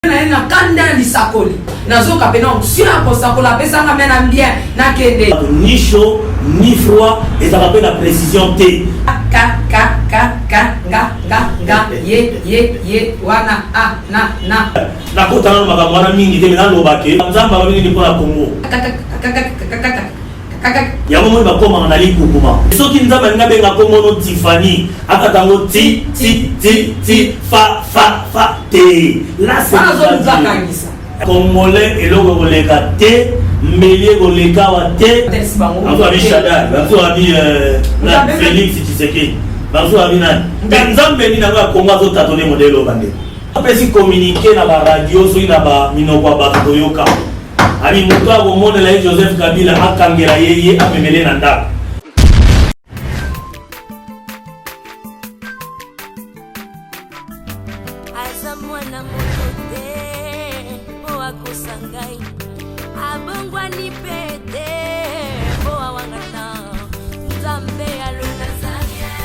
Na ye na kanda ya lisakoli, nazoka pena onction ya kosakola apesanga me na bien nakende. Ni chaud ni froid, ezalaka mpe na précision te. K k k k nga nga nga ye ye ye wana a na na. Nakota nano makambo wana mingi te, me naloba ke Nzambe alobi nini mpo na Congo. K k k k k k k. Yango moni bakomaka na likukuma. Soki Nzambe alingi abenga kombo no Tiffany, akata yango ti ti ti ti fa fa fa te. Là c'est Wana azoluka akangisa. Congolais eloko ekoleka te, mbeli ekoleka awa te. Atalisi bango. Bazo abi Shadary, bazo abi nani Felix Tshisekedi, bazo abi nani. Mais Nzambe nini yango ya Congo azo tâtonner modèle oyo bandeko. Apesi communiqué na ba radio soki na ba minoko ya bato toyoka. Abi moto akomonela ye Joseph Kabila akangela ye ye amemele na ndako. Aza mwana moto te mpo akosa ngai, abongwani mpe te mpo awangana Nzambe ya le Nazarien,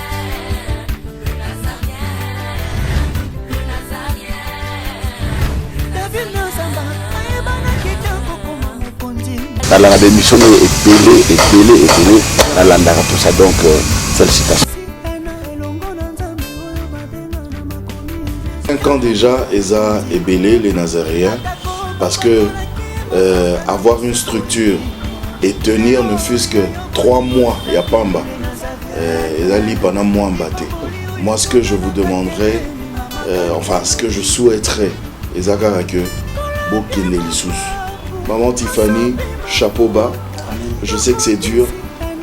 le Nazarien, le Nazarien. David Nazamba ayebanaki te kokoma mokonzi. Nalanda ba emission nayo ebele ebele ebele nalandaka tout ça donc felicitations. 5 ans déjà, eza ebele les Nazaréens, parce que avoir une structure et tenir ne fût-ce que 3 mois ya pamba, ezali pendant mwamba te. Moi, ce que je vous demanderais, enfin ce que je souhaiterais, eza kaka que bokende lisusu. Maman Tiffany, chapeau bas. Je sais que c'est dur,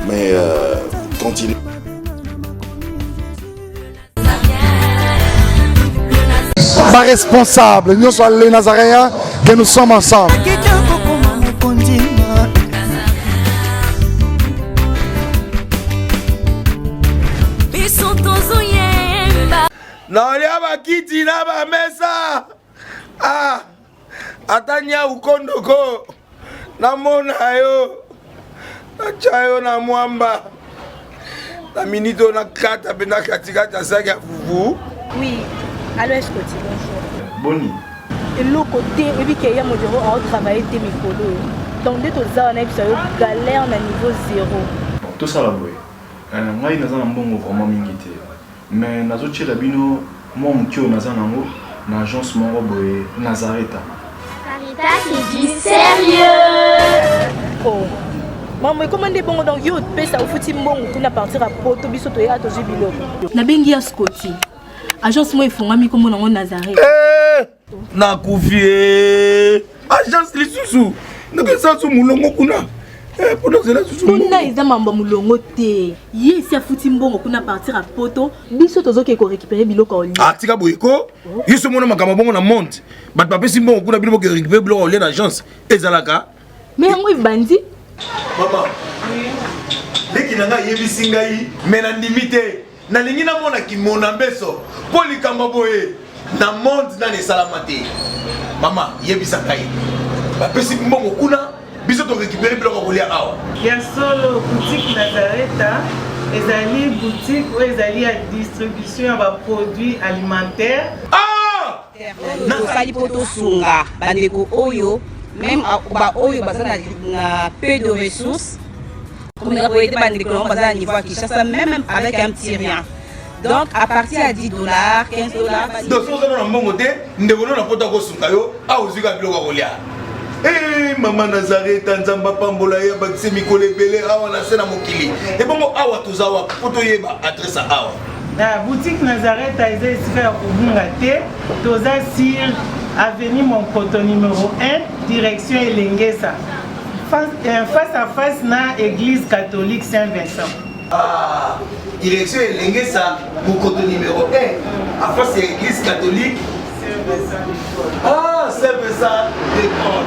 mais continue. Ba responsable nyonso ya les Nazaréens que nous sommes ensemble. Biso tozoyemba. Naolia bakiti na bamesa. Ah, ata nyau kondoko namona yo natya yo na mwamba na minute oyo nakata mpenza katikati ya saki ya fufu. Oui, allo Escoti, bonjour. Boni? Eloko te, oyebi ke ya modero ao travailler te mikolo oyo. Donc nde toza wana yebisa yo galère na niveau zéro. Bon, tosala boye. Ngai naza na mbongo vraiment mingi te. Mais nazo tiela bino mwa moke oyo naza nango na agence moko boye Nazareta. Sarita c'est du sérieux. Oh. Maman, ekoma nde bongo donc yo opesa ofuti mbongo kuna partir ya poto biso toyaka tozwi biloko. Nabengi ya Scotty. Agence moko efongwami kombo nango Nazareth. Eh, nakufi eh. Agence lisusu ndenge eza mulongo kuna. Eh, mpona ozela susu kuna eza mambo ya mulongo te. Ye esi afuti mbongo kuna partir ya poto, biso tozoke ko récupérer biloko ya olia. Ah, tika boye ko. Yo so mona makambo bongo na monde. Bato bapesi mbongo kuna bino boke récupérer biloko ya olia na agence ezalaka. Mais yango ebandi. Mama. Leki na ngai ayebisi ngai mais nandimi te. Nalingi namona kimona mbeso mpo likambo boye na monde nani esalama te. Mama, yebisa ngai. Bapesi mbongo kuna biso to récupérer biloko ya kolia awa. Ya solo, boutique Nazareta ezali boutique oyo ezali ya distribution ya ba produits alimentaires. Ah! Tosali mpo tosunga bandeko oyo meme baoyo baza na peu de ressources, komeka koyede bandeko nango baza na niveau ya Kinshasa meme avec un petit rien. Donc à partir ya 10 $, 15 $. Donc soki oza na mbongo te, ndeko no na poto akosunga yo awa ozwi kaka biloko ya kolia. Eh, mama Nazareta, Nzambe apambola ye, abakise mikolo ebele awa na se na mokili. Ebongo awa toza wapi mpo toyeba adresse ya awa? Na boutique Nazareta eza esika ya kobunga te, toza sur avenue Monkoto numéro 1 direction Elengesa, face à face na église catholique Saint-Vincent. Ah, direction Elengesa, Mokoto numéro 1, en face ya église catholique Saint-Vincent. Ah, Saint-Vincent de Paul.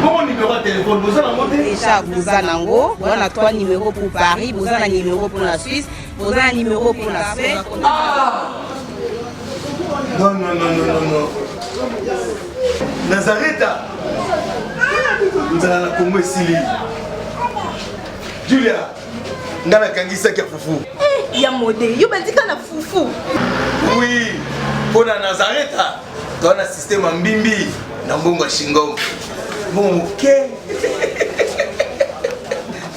Bongo numéro ya téléphone, boza nango te? Déjà boza nango, boza na 3 numéros pour Paris, boza na numéro pour la Suisse, boza na numéro pour la Spain. Ah! Non, non, non, non, non, non. Nazareta. Nzala na Congo esili. Julia, nga nakangisaki ya fufu. Eh, ya mode, yo bandika na fufu. Oui, mpo na Nazareta. Toza na système ya mbimbi na mbongo ya shingom. Mbongo moke.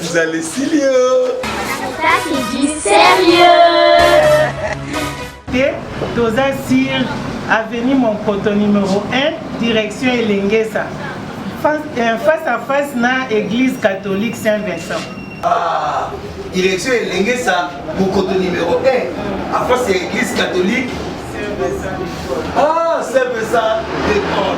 Nzala esili yo. Ça c'est du sérieux. Te toza sur avenue Monkoto numéro 1 direction Elengesa face, euh, face à face na église catholique Saint-Vincent. Ah, direction Elengesa Monkoto numéro 1 à face ya église catholique Ah, Saint-Vincent de Paul.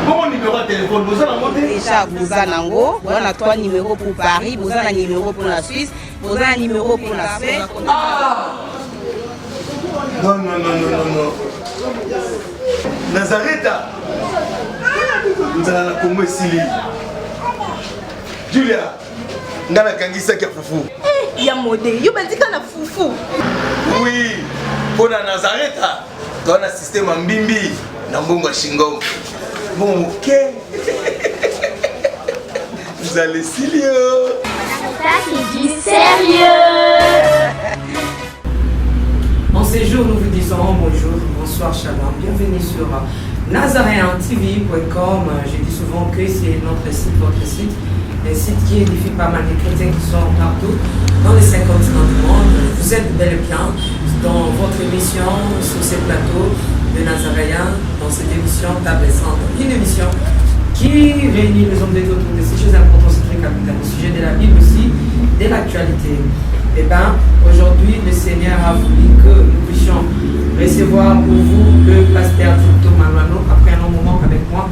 Bongo numéro ya téléphone boza nango te? Déjà boza nango, boza na 3 numéros pour Paris, boza na numéro pour la Suisse, boza na numéro pour la Suède. Ah! Non, non, non, non, non, non. Nazareta. Nzala na Congo esili. Julia, nga nakangisaki ya fufu. Eh, ya mode, yo bandika na fufu. Oui, mpo na Nazareta, toza na système ya mbimbi na mbongo ya shingom. Mbongo moke. Nzala esili yo. Ça c'est du sérieux. En ces jours, nous vous disons bonjour, bonsoir, shalom. Bienvenue sur nazaréentv.com. Je dis souvent que c'est notre site, votre site, un site qui édifie pas mal de chrétiens qui sont partout dans les cinq continents du monde. Vous êtes bel et bien dans votre émission sur ces plateaux de Nazaréen, dans cette émission Table Centre. Une émission qui réunit les hommes de Dieu autour de ces choses importantes, c'est très capital, le sujet de la Bible aussi, de l'actualité. Eh bien, aujourd'hui, le Seigneur a voulu que nous puissions recevoir pour vous le pasteur Tito Manuano après un long moment avec moi.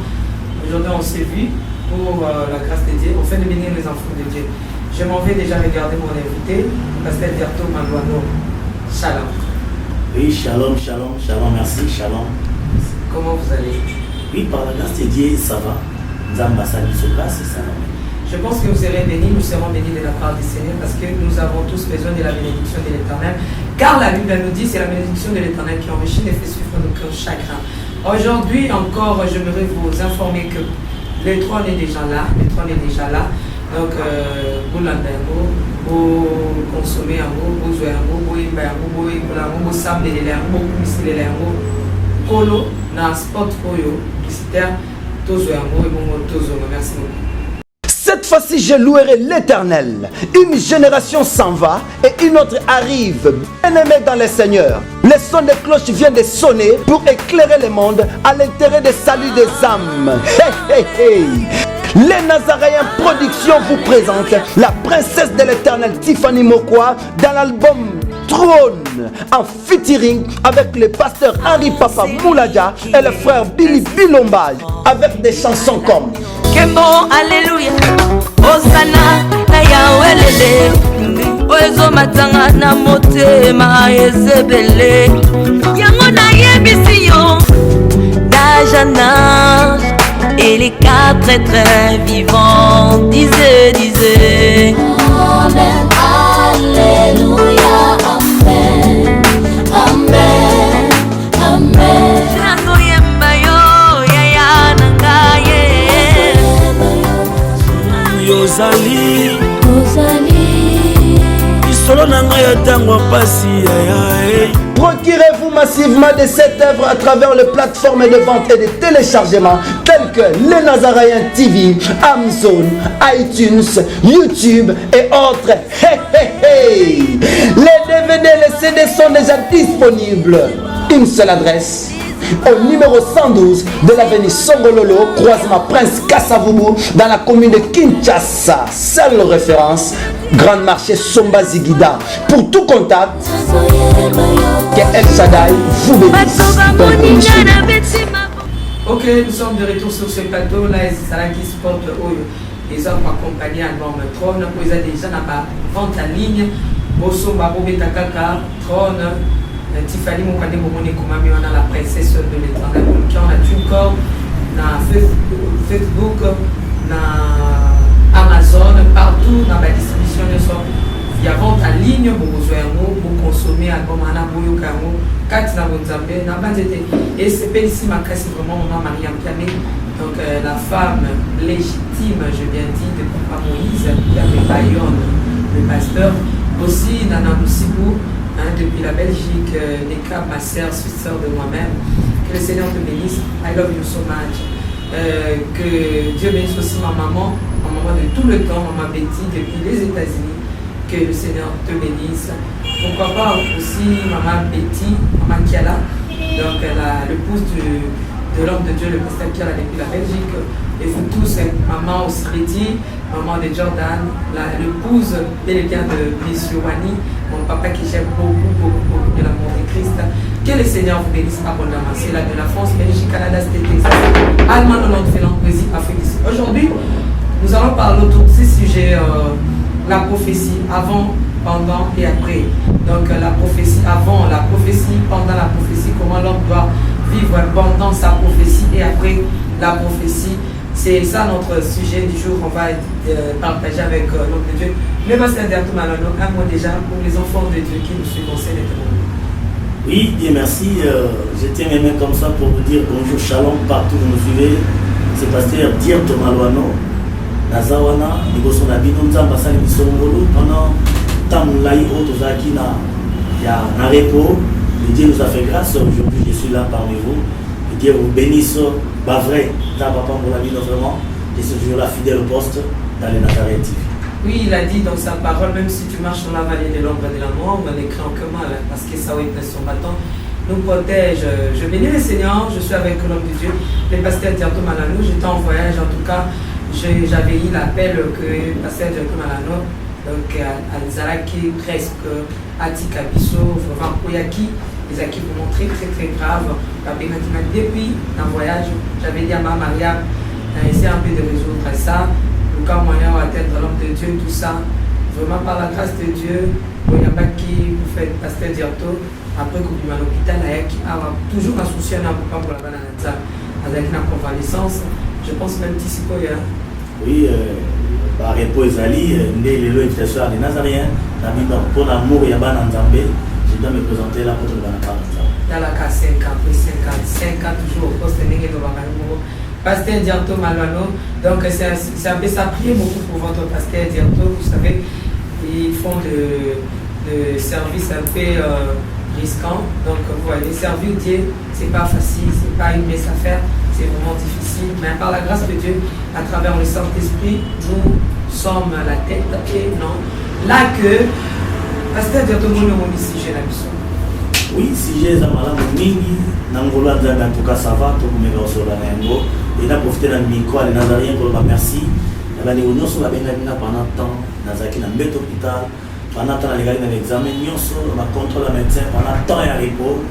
Aujourd'hui, on s'est vu pour euh, la grâce de Dieu, au fait de bénir les enfants de Dieu. Je m'en vais déjà regarder mon invité, pasteur Tito Manuano. Shalom. Oui, shalom, shalom, shalom, merci, shalom. Comment vous allez Oui, par la grâce de Dieu, ça va. Nzambe asali biso grâce, ça va. Je pense que vous serez bénis, nous serons bénis de la part du Seigneur parce que nous avons tous besoin de la bénédiction de l'Éternel. Car la Bible nous dit, c'est la bénédiction de l'Éternel qui enrichit et fait suivre nos cœurs chagrin. Aujourd'hui encore, j'aimerais vous informer que le trône est déjà là, le trône est déjà là. Donc, euh, bolanda yango, boconsommer yango, bozwa yango, boyemba yango, boyekola yango, bosambelela yango, bokumiselela yango. Kolo na spot oyo publicitaire tozwa yango ebongo tozonga. Merci beaucoup. Cette fois-ci, je louerai l'Éternel. Une génération s'en va et une autre arrive, bien-aimée dans le Seigneur. Le son des cloches vient de sonner pour éclairer le monde à l'intérêt des salut des âmes. Hey, hey, hey. Les Nazaréens Productions vous présentent la princesse de l'éternel Tiffany Mokwa dans l'album Trône en featuring avec le pasteur Henri Papa Mouladia et le frère Billy Bilomba avec des chansons comme Kembo, Alléluia, Hosanna, na Yahweh oyo ezomatanga na motema ezebele yango nayebisi yo d'âge en âge et les quatre êtres vivants disaient disaient Amen, Alléluia, Amen, Amen, Amen. Nazoyemba yo yaya na ngai ye. Yozali lisolo na ngai ya ntango ya mpasi yaya. Procurez-vous massivement de cette œuvre à travers les plateformes de vente et de téléchargement telles que les Nazaréens TV, Amazon, iTunes, YouTube et autres. Hey, hey, hey. Les DVD et les CD sont déjà disponibles. Une seule adresse au numéro 112 de l'avenue Songololo, croisement Prince Kasavubu, dans la commune de Kinshasa. Seule référence, Grande Marché Somba Zigida. Pour tout contact, que El Shaddai vous bénisse. Ok, nous sommes de retour sur ce plateau. Là, ezalaki sport oyo eza koaccompagner album Trône oyo eza déjà na ba vente en ligne. Bosomba bobeta kaka Trône Tiffany moko nde bomoni ekomami wana la princesse de l'éternel boluki yango na TuneCore na Facebook na Amazon partout na ba distribution nyonso ya vente en ligne bokozwa yango boconsommer album wana boyoka yango kati na bonzambe na banzete esepelisi makasi vraiment mama Maria Mpiame donc euh, la femme légitime je bien dit de papa Moïse Mpiame Bayonne le pasteur aussi Nana Moussibou hein, depuis la Belgique euh, Neka ma sœur sœur de moi-même. Que le Seigneur te bénisse. I love you so much. Euh, que Dieu bénisse aussi ma maman, ma maman de tout le temps, maman Betty depuis les États-Unis. Que le Seigneur te bénisse. Pourquoi pas aussi maman Betty, maman Kiala, donc l'épouse de l'homme de Dieu, le pasteur Kiala depuis la Belgique. Et vous tous, hein, maman aussi Betty, maman de Jordan, l'épouse bel et bien de Monsieur Wani, mon papa qui j'aime beaucoup, beaucoup, beaucoup de l'amour de Christ. Que le Seigneur vous bénisse abondamment. C'est là de la France, Belgique, Canada, Texas, Allemagne, Hollande, Finlande, Brésil, Afrique du Sud. Aujourd'hui, nous allons parler autour de ces sujets, euh, la prophétie avant, pendant et après. Donc euh, la prophétie avant, la prophétie pendant la prophétie, comment l'homme doit vivre pendant sa prophétie et après la prophétie. C'est ça notre sujet du jour qu'on va euh, partager avec euh, l'homme de Dieu. Le pasteur Dertou Malano, un mot déjà pour les enfants de Dieu qui nous suivent en Oui, bien merci. Euh, je tiens mes mains comme ça pour vous dire bonjour, shalom partout où vous nous suivez. C'est pasteur Dierto Maluano. Naza wana liboso na bino nzambe asali biso ngolu pendant ntango molai oyo tozalaki na ya na repos. Et Dieu nous a fait grâce. Aujourd'hui, je suis là parmi vous. Que Dieu vous bénisse. Ba vrai, Nzambe apambola bino vraiment. Je suis toujours là fidèle au poste dans les Nazareth TV. Oui, il a dit dans sa parole, même si tu marches dans la vallée de l'ombre de la mort, on n'écrit aucun mal, hein, parce que ça est son bâton nous protège. Je bénis le Seigneur, je suis avec l'homme de Dieu, le pasteur Diato Malano. J'étais en voyage, en tout cas, j'avais eu l'appel que le pasteur Diato Malano, donc Alzalaki presque, atika biso, vraiment Koyaki, ezalaki vraiment très très très grave. Babengaki nga depuis na voyage, j'avais dit à ma Maria, essaie un peu de résoudre ça, luka moyen atteindre l'homme de Dieu, tout ça. Vraiment par la grâce de Dieu, boyambaki prophète pasteur Diarto, après kobima na hôpital ayaki awa toujours na souci na kopambola bana na Nzambe. Azalaki na convalescence, je pense même ti sikoyo. Oui, euh, ba repos ezali euh, nde lelo invitation ya les Nazaréens na bino mpo na amour ya bana Nzambe, je dois me présenter là pour toloba na bana Nzambe. Talaka 5 ans après 5 ans, 5 ans toujours au poste ndenge elobaka yo moko. Pasteur Dianto Maluano, donc c'est un peu ça, priez beaucoup pour votre pasteur Dianto, vous savez, ils font de, de services un peu euh, risquants, donc vous voyez, servir Dieu, c'est pas facile, c'est pas une mince affaire, c'est vraiment difficile, mais par la grâce de Dieu, à travers le Saint-Esprit, nous sommes la tête et non la queue. Pasteur Dianto, mon sujet na biso. Oui, sujet eza malamu mingi na ngolu ya Nzambe, en tout cas ça va, tokomeka kosolola na yango et na profite na micro ya les Nazaréens koloba merci na bandeko nyonso babengaki nga pendant temps nazalaki na mbeto hôpital, pendant temps nalekaki na examen nyonso, na bacontrôle ya médecin, pendant temps ya repos.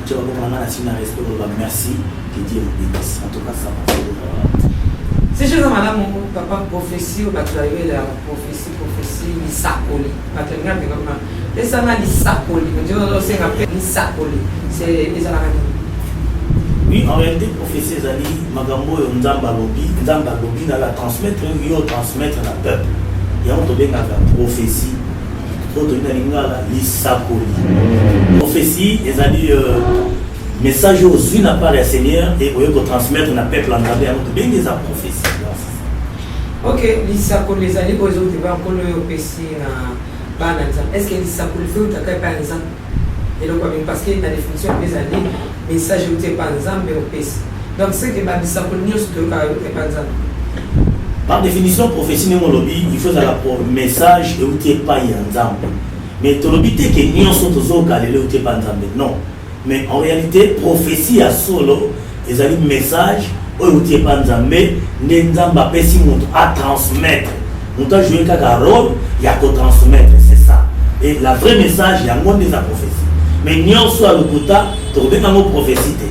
Tia maboko na nga na signe ya respect koloba merci, que Dieu vous bénisse. En tout cas ça va. C'est chose malamu papa, prophétie oyo bato bayelaka prophétie, prophétie lisakoli, bato alinga mpenga pesanga lisakoli, osenga mpe lisakoli, c'est ezalaka nini? Oui, en réalité, prophétie ezali makambo oyo Nzambe alobi, Nzambe alobi na la transmettre, yo transmettre na peuple. Yango tobengaka prophétie. Oyo toyebi na lingala lisakoli. Prophétie ezali euh, message oyo ozwi na part ya Seigneur et oye kotransmettre na peuple ya Nzambe, yango tobengi eza prophétie. Ok, lisakoli ezali oyo ezoteba nkolo oyo opesi na bana Nzambe. Est ce que lisakoli fe outaka epai ya Nzambe? Eloko ya mingi, parce que na définition mpe ezali message euti epai ya Nzambe opesi. Donc c'est que babisakoli nyonso toyokaka euti epai ya Nzambe. Par définition, prophétie ndenge olobi, il faut ezala message euti epai ya Nzambe. Mais tolobi te ke nyonso tozoyoka lelo euti epai ya Nzambe. Non. Mais en réalité, prophétie ya solo ezali message oyo euti epai ya Nzambe, nde Nzambe apesi moto atransmettre. Moto ajoue kaka rôle ya kotransmettre, c'est ça. Et la vraie message yango nde eza prophétie. Mais nyonso ya lokuta tokobenga yango prophétie te.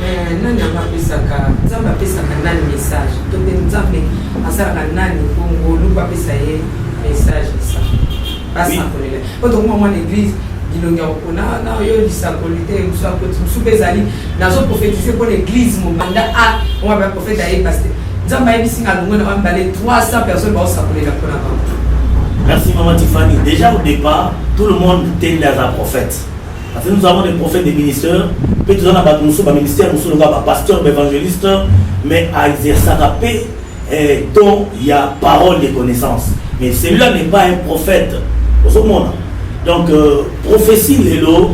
Eh, nani yango apesaka, Nzambe apesaka nani message to mpe Nzambe asalaka nani mpo ngolu mpo apesa ye message esa basakolela mpo tokoma mwana église bilongi ya kopona na yo lisakoli te, mosu akoti mosu mpe ezali nazoprofetise mpo na église mobanda a oma baprofete aye paster Nzambe ayebisi nga alongwe na bamibale 300 personnes baosakolela mpona bango. Merci Maman Tiffany. Déjà au départ, tout le monde tende à un prophète. Parce que nous avons des prophètes, des ministères, puis nous avons des ministères, nous sommes des pasteurs, des évangélistes, mais à exercer paix, dont il y a parole de connaissance. Mais celui-là n'est pas un prophète. Donc, euh, prophétie lelo,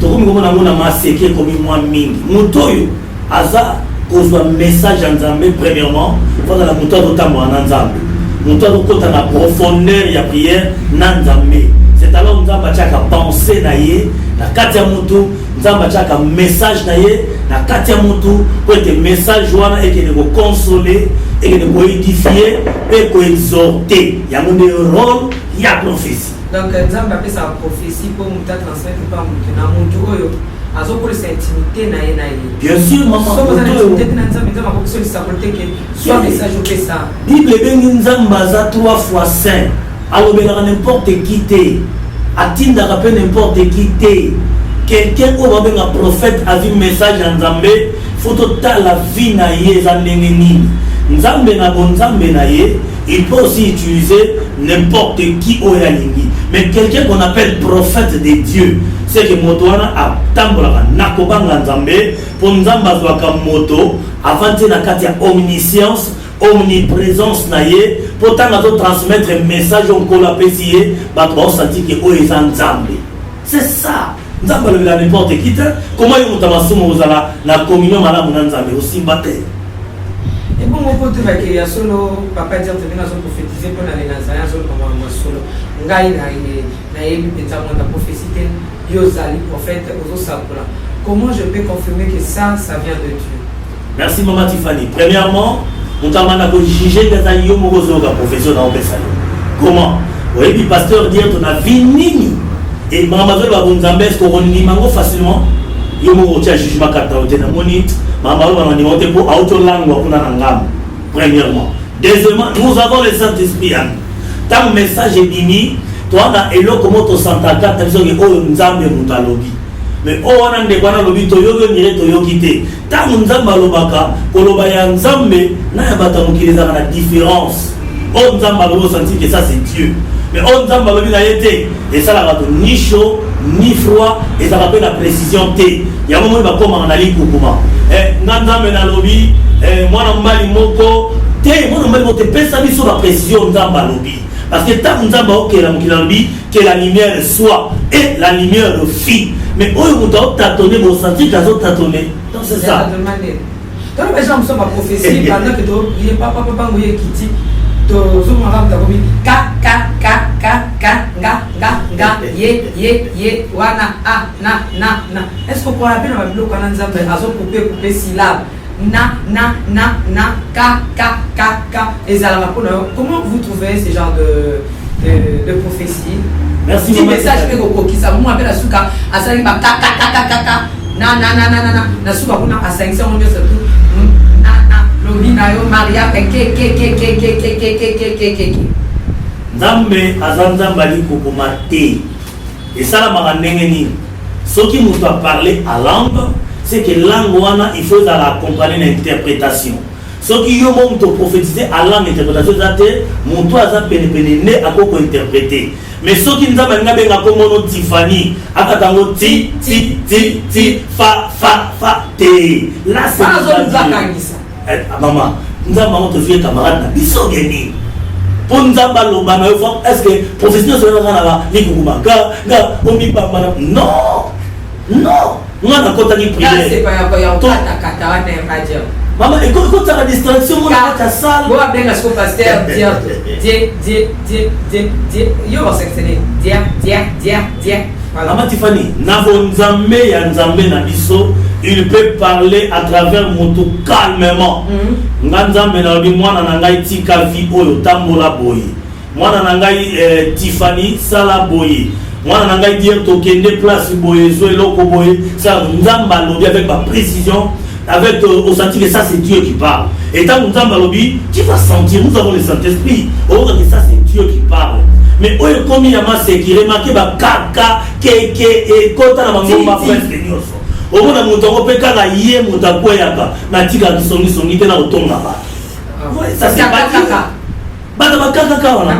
tokomi komona ngo na maseke ekomi mwa mingi. Moto oyo aza kozwa message ya Nzambe, premièrement faut azala moto azotambola na Nzambe, moto azokota na profondeur ya prière na Nzambe. C'est alors Nzambe atiaka pensée na ye na kati ya motu, Nzambe atiaka message na ye na kati ya motu mpo ete message wana ekende koconsoler, ekende koédifier mpe koexhorter. Yango nde rôle ya prophétie. Donc Nzambe apesaka prophétie mpo moto atransmettre mpa motu na motu oyo azokolisa intimité na ye na ye. Bien sûr, mama. Soki oza na intimité te na Nzambe, Nzambe akokisa lisakolo te ke soit message opesa. Bible ebengi Nzambe aza trois fois saint. Alobelaka n'importe qui te, atindaka mpe n'importe qui te. Quelqu'un oyo babenga prophète azwi message ya Nzambe, faut totala vie na ye eza ndenge nini. Nzambe na bonzambe na ye, il peut aussi utiliser n'importe qui oyo alingi, mais quelqu'un qu'on appelle prophète de Dieu, c'est que moto wana atambolaka na kobanga Nzambe, mpo Nzambe azwaka moto avant te na kati ya omniscience, omniprésence na ye, mpo ntango azotransmettre message oyo Nkolo apesi ye, bato baosentir ke oyo eza Nzambe. C'est ça, Nzambe alobela n'importe qui te. Comment yo moto ya masumu ozala na communion malamu na Nzambe? Osimba te. Ebongo mpo toyebake ya solo, papa Dirte, ndenge azoprophétise mpo na le Nazaréen, azoloba makambo ya solo, ngai nayebi mpenza mwanda prophétie te, yo ozali prophète, ozosakola, comment je peux confirmer que ça, ça vient de Dieu? Merci, mama Tiffany. Premièrement, moto amanda kojuger nde aza yo moko ozoyoka prophétie na opesa yo. Comment oyebi pasteur Dirte na vie nini e makambo azoloba bonzambe? Est-ce okondima yango facilement? Yo moko otia jugement kati na yo te. Namoni makambo aloba na ndima te mpo auti olangwa kuna na ngambo, premièrement. Deuxièmement, nous avons le Saint-Esprit ya ntango message ebimi, toa na eloko moko tosantaka kati na biso ke oyo Nzambe moto alobi. Mais oyo wana ndeko wana alobi, toyoki ondire toyoki te. Ntango Nzambe alobaka, koloba ya Nzambe na ya bato ya mokili ezalaka na différence. Oyo Nzambe alobi, osentir que ça, c'est Dieu, mais oyo Nzambe alobi na ye te, esalaka to ni chaud ni froid, ezalaka mpe na précision te. Yango moni bakomaka na likukuma. Nga Nzambe nalobi, mwana mobali moko te, mwana mobali moko te. Pesa biso baprécision Nzambe alobi, parce que ntango Nzambe aokela mokili, alobi que la lumière soit et la lumière fit. Mais oyo moto aotâtonner, bosentir ke azotâtonner. Donc c'est ça. Tolo bajean mosusu baprophétie pendant que toye papa papa ngoye ekiti, tozomaka moto akomi ka ka ka ka ka nga nga nga ye ye ye wana a na na na. Est ce que okola mpe na babiloko wana Nzambe azocouper couper syllabe na na na na ka ka ka ka ezalaka mpona yo? Comment vous trouvez ce genre de prophétie? Merci. Ti message mpe kokokisa mwa mpe na suka asalaki ba ka ka ka ka ka ka na na na na na na na suka kuna asangisi yango nyonso tu na na lobi na yo Maria ke ke ke ke ke ke ke ke ke ke ke ke ke. Nzambe aza Nzambe alikokoma te. Esalamaka ndenge nini? Soki moto aparle a langue, c'est que langue wana il faut ezala accompagné na interprétation. Soki yo mo moto prophétise a langue, interprétation eza te, moto aza penepene nde akoki kointerpréter. Mais soki Nzambe alingi abenga kombono Tifani, akata yango ti ti ti ti fa fa fa te. Là c'est azolukakangisa. Mama, Nzambe yango tozwi ye camarade na biso geni mpo Nzambe aloba na yo. Est ce que prophétie nyonso ezaka na likukuma nga nga omibamba na? Non, non, nga nakotaki prière. Mama, ekotaka distraction mo na kati ya salle. Bo abenga siko pasteur die die die die die yo basekisene dia dia dia dia. Mama Tiffany, na bonzambe ya Nzambe na biso, il peut parler à travers moto calmement. Nga Nzambe nalobi: mwana na ngai, tika vie oyo, tambola boye. Mwana na ngai, Tiffany, sala boye. Mwana na ngai Dier, tokende place boye, ezwa eloko boye. Ça, Nzambe alobi avec ba précision, avec osenti que ça, c'est Dieu qui parle. Et tant Nzambe alobi, tu vas sentir, nous avons le Saint-Esprit, oyoka que ça, c'est Dieu qui parle. Mais oyo ekomi ya maseki, remarque bakaka keke ekota na bangomba presque nyonso. Omona moto yango mpe kaka ye moto akweyaka natikaka kisongisongi te na kotonga bato. Ça, c'est pas Dieu. Bato bakakaka wana,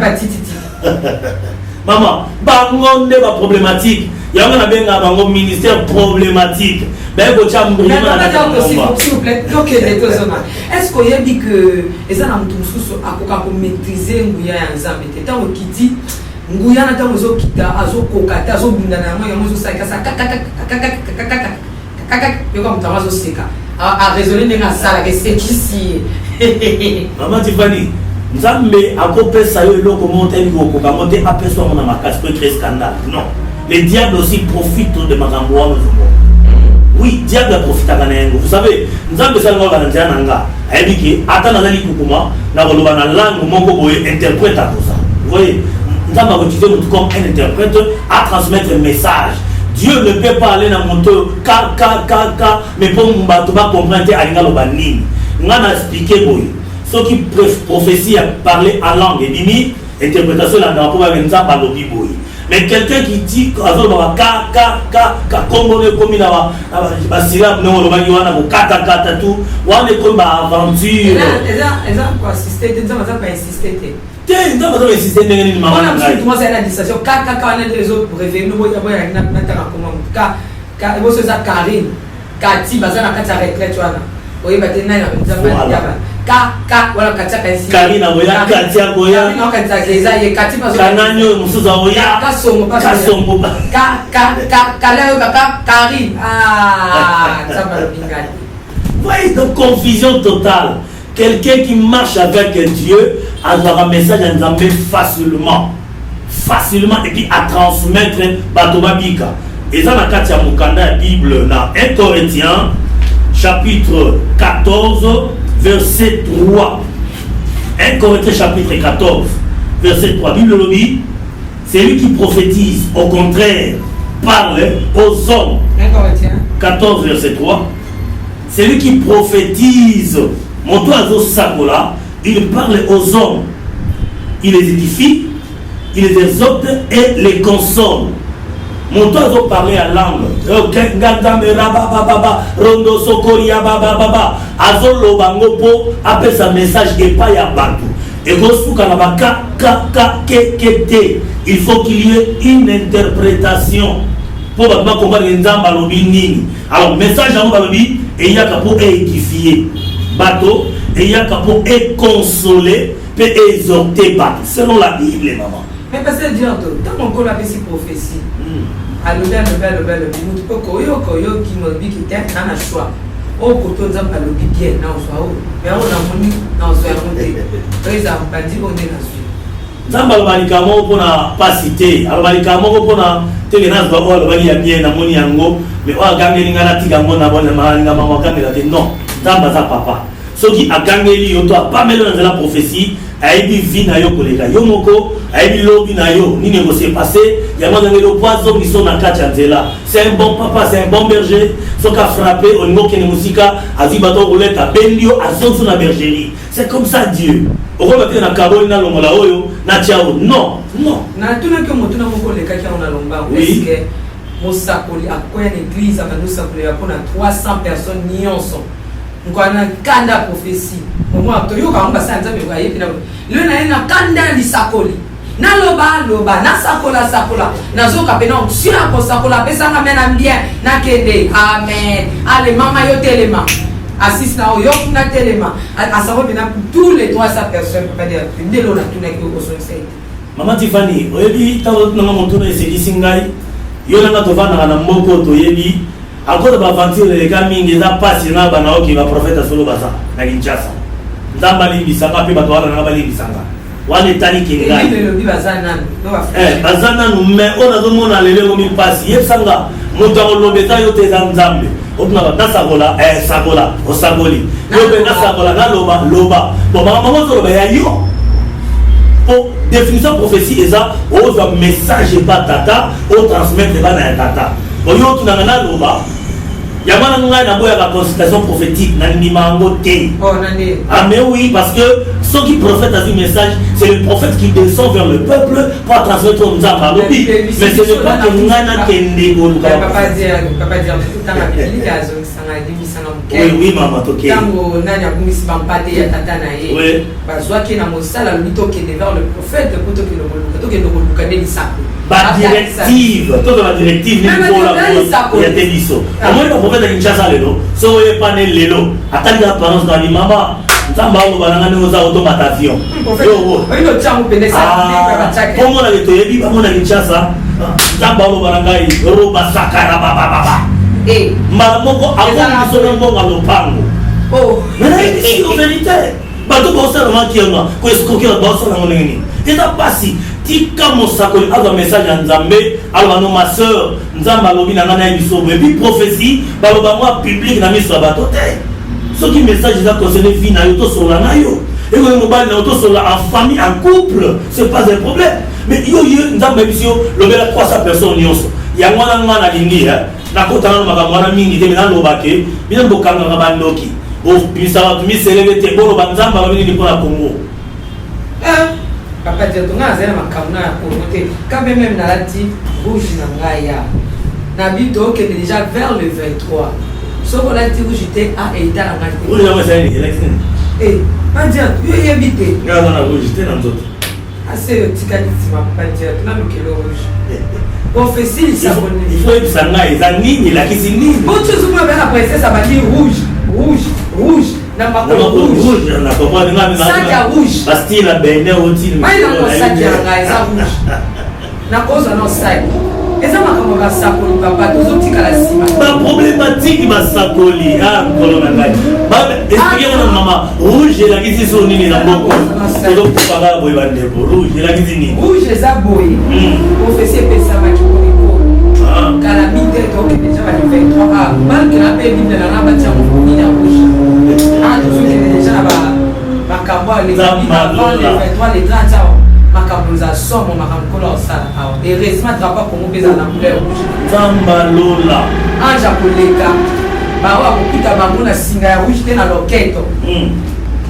mama, bango nde baproblématique. Yango nabengaka bango ministère problématique, baye kotya mbrima na kati ya ngomba. S'il vous plaît, tokende tozonga. Est ce que oyebi ke eza na moto mosusu akoka komaîtrise nguya ya Nzambe te? Ntango ekiti nguya na ntango ezokita, azokoka te, azobunda na yango, yango ezosalika sa kakakakakakakakakaka. Yoka moto yango azoseka. Araisonne ndenge asalaka esekisi ye. Mama Tifani, Nzambe akopesa yo eloko moko te, kokoka ngo te, apesa yango na makasi po ecrée scandale. Non, le diable aussi profite de makambo wana ozomona. Oui, diable aprofitaka na yango. Vous savez, Nzambe esalinga oyo na nzela na nga, ayebi ke ata nazali kukuma nakoloba na langue moko boye, interprète akoza. Vous voyez, Nzambe akoutiliser motu comme un interprète à transmettre message. Dieu ne peut pas aller na moto ka ka ka ka, mais mpo bato bacomprendre te alingi aloba nini. Nga na expliquer boye: soki prophétie ya parler en langue ebimi, interprétation elandaka mpo babe Nzambe alobi boye. Mais quelqu'un qui dit, azoloba ka ka ka ka, kombo no ekomi na basyllabe ndenge olobaki wana, kokatakata tu wana ekomi baaventure. Eza koassiste te, Nzambe aza koinsiste te. Te, Nzambe aza koinsiste ndenge nini, mama na ngai? Mwasi na distraction kaka wana nde ezo réveille no boya boya natanga koma motu ka ka eboso eza Karine Kati, baza na kati ya retraite wana, oyeba te nani Nzambe ka ka wana Kati akanisi. Karine akoya, Kati akoya. Akanisaka eza ye Kati. Kanani oyo mosusu akoya. Kasongo. Kasongo. Ka ka ka kala oyo kaka Karine, ah, Nzambe alobi ngai. Voyez, donc confusion totale. Quelqu'un qui marche avec Dieu azwaka message ya Nzambe facilement facilement et puis à transmettre bato babika. Eza na kati ya mokanda ya Bible na 1 Corinthiens chapitre 14 verset 3. 1 Corinthiens chapitre 14 verset 3, Bible elobi: celui qui prophétise, au contraire, parle aux hommes. 1 Corinthiens 14 verset 3. Celui qui prophétise, moto azosakola, il parle aux hommes, il les édifie, il les exhorte et les console. Moto azoparle ya langue, nga Nzambe rabababa rondo sokori ya babababa, azoloba ngo mpo apesa message epai ya bato. Ekosuka na ba ka ka ka ke ke te. Il faut qu'il y ait une interprétation mpo bato bakomprendre Nzambe alobi nini. Alors message yango balobi eyaka mpo eédifie bato, eyaka mpo econsole mpe exhorte bato, selon la Bible, mama. Mais pasteur Dianto, ntango Nkolo apesi prophétie, alobi, alobi, alobi, alobi, motu mpo koyoka, oyoki molobiki te na na choix oyo koto Nzambe alobi bien na ozwa oyo, mais oyo namoni na ozwa yango te, oyo ezala mopanzi oyo nde nazwi. Nzambe aloba likambo moko mpona pasi te, aloba likambo moko mpona teke nazwa oyo alobaki ya bien, namoni yango, mais oyo agangeli ngai natika yango, nalinga mama agangela te. Non, Nzambe aza papa. Soki agangeli yo to apameli yo na nzela prophétie, ayebi vie na yo koleka yo moko, ayebi lobi na yo nini ekose passe. Yango azangeli yo po azongiso na kati ya nzela. C'est un bon papa, c'est un bon berger. Soki afrappe, olingi okende mosika, azwi bato roulette, abendi yo, azongiso na bergerie. C'est comme ça Dieu. Okoloba te na kaboli, nalongola oyo, natia oyo. Non, non. Natunaki yo motuna moko olekaki yango na lombango. Oui. Est-ce mosakoli akoya na église, abandi osakolela mpona 300 personnes nyonso mokolo na kanda ya prophétie omoi toyoka yango, basala Nzambe ayebi na lelo na ye na kanda ya lisakoli, naloba loba, nasakola sakola, nazoka mpena onction ya kosakola, apesanga me na bien, nakende, amen, ale mama yo telema, asisi na oyo kuna telema, asako mpena tous les 300 personnes? Papa de nde lelo natunaki, ozongisa ete. Mama Tifani, oyebi, ntango otunanga motuna esekisi ngai. Yo nanga tovandaka na mboka oyo, toyebi akoza baaventure eleka mingi. Eza mpasi na bana oke baprofete solo baza na Kinshasa. Nzambe alimbisanga mpe bato wana nanga balimbisanga wana etali ke ngai. Bible elobi baza nanu no. Baza nanu, mais oyo nazomona lelo ekomi mpasi. Yebisanga, moto akoloba eza yo te, eza Nzambe. Otunaka nasakola, sakola, osakoli yo mpe nasakola, naloba loba. Bon, makambo yango ozoloba ya yo po définition ya prophétie eza ozwa message epa tata, otransmettre bana ya tata. Bon, yo otunanga naloba yango wana, ngai naboyaka consultation prophétique, nandima yango te. Oh, nani? Ah mais oui, parce que soki prophète azwi message, c'est le prophète qui descend vers le peuple pour transmettre oyo Nzambe alobi, mais ce n'est pas que ngai nakende koluka. Papa dire, papa dire, tanga Biblia, azongisanga, alimbisanga moke. Oui, mama, tokei. Ntango nani abungisi bampate ya tata na ye, bazwaki ye na mosala, alobi tokende vers le prophète mpo tokende koluka, tokende koluka nde lisako. Badirective, toza badirective Nini? Ya te. Biso omoni baprophète ya Kinshasa lelo, soki oyepane lelo, atali apparence na mama, Nzambe aloba nanga ndenge oza, otomata avion. Oyino tiango pene. Po monake toyebi bango na Kinshasa. Nzambe aloba na ngai roba sakara babababa. Eh. Mbala moko akomi biso na mbongo ya lopango. Oh. Mais nayebisi yo verité. Bato baosala makianga koescroke bato baosala yango ndenge nini? Eza mpasi. Tika mosakoli azwa message ya Nzambe aloba no ma sœur Nzambe alobi na ngai nayebisi yo boye. Epuis prophetie baloba yango ya public na miso ya bato te. Soki message eza concerne vie na yo tosolola na yo. Ekoki mobali na yo tosolola en famille en couple c'est pas un problème. Mais yo ye Nzambe ayebisi yo lobela 300 personnes nyonso. Yango wana ngai nalingi nakota nano makambo wana mingi te me naloba ke bino bokangaka bandoki bobimisaka bato miselele te boloba Nzambe alobi nini mpo na Congo. Papa Diato ngai nazali na makambo na ya Congo te quand même meme nalati rouge na ngai ya na bi tokende déjà vers le 23 soki olati rouge te a etala ngai te. Rouge yango ezali nini? Elakisi nini? Eh, Papa Diato yo oyebi te. Ngai naza na rouge te na nzoto. Ase otikali nsima Papa Diato nalukelo rouge. Prophétie lisako nini? Il faut yebisa ngai eza nini elakisi nini? Boti ozomona bana princesse abandi rouge rouge rouge na makolo rouge na comprendre nga sac ya rouge bastyle ya bene otile mai nango sac ya ngai eza rouge nakozwa no sac eza makambo basakoli papa tozotikala nsima baproblematike basakoli a nkolo na ngai explike wana mama rouge elakisi so nini na mboko tozokufa kaka boye bandeko rouge elakisi nini rouge eza boye prophetie epesamaki mpo kala mingi te tokende deja ba 23 a balukela mpe bible na nga batia nini ya rouge a tozokende deja na makambo avant le 23 le 30 awa makambo eza somo makambo nkolo akosala awa heureusement drapeau ya congo mpe ezala na couleur rouge nzamba lola ange akoleka bango akokuta bango na singa ya rouge te na loketo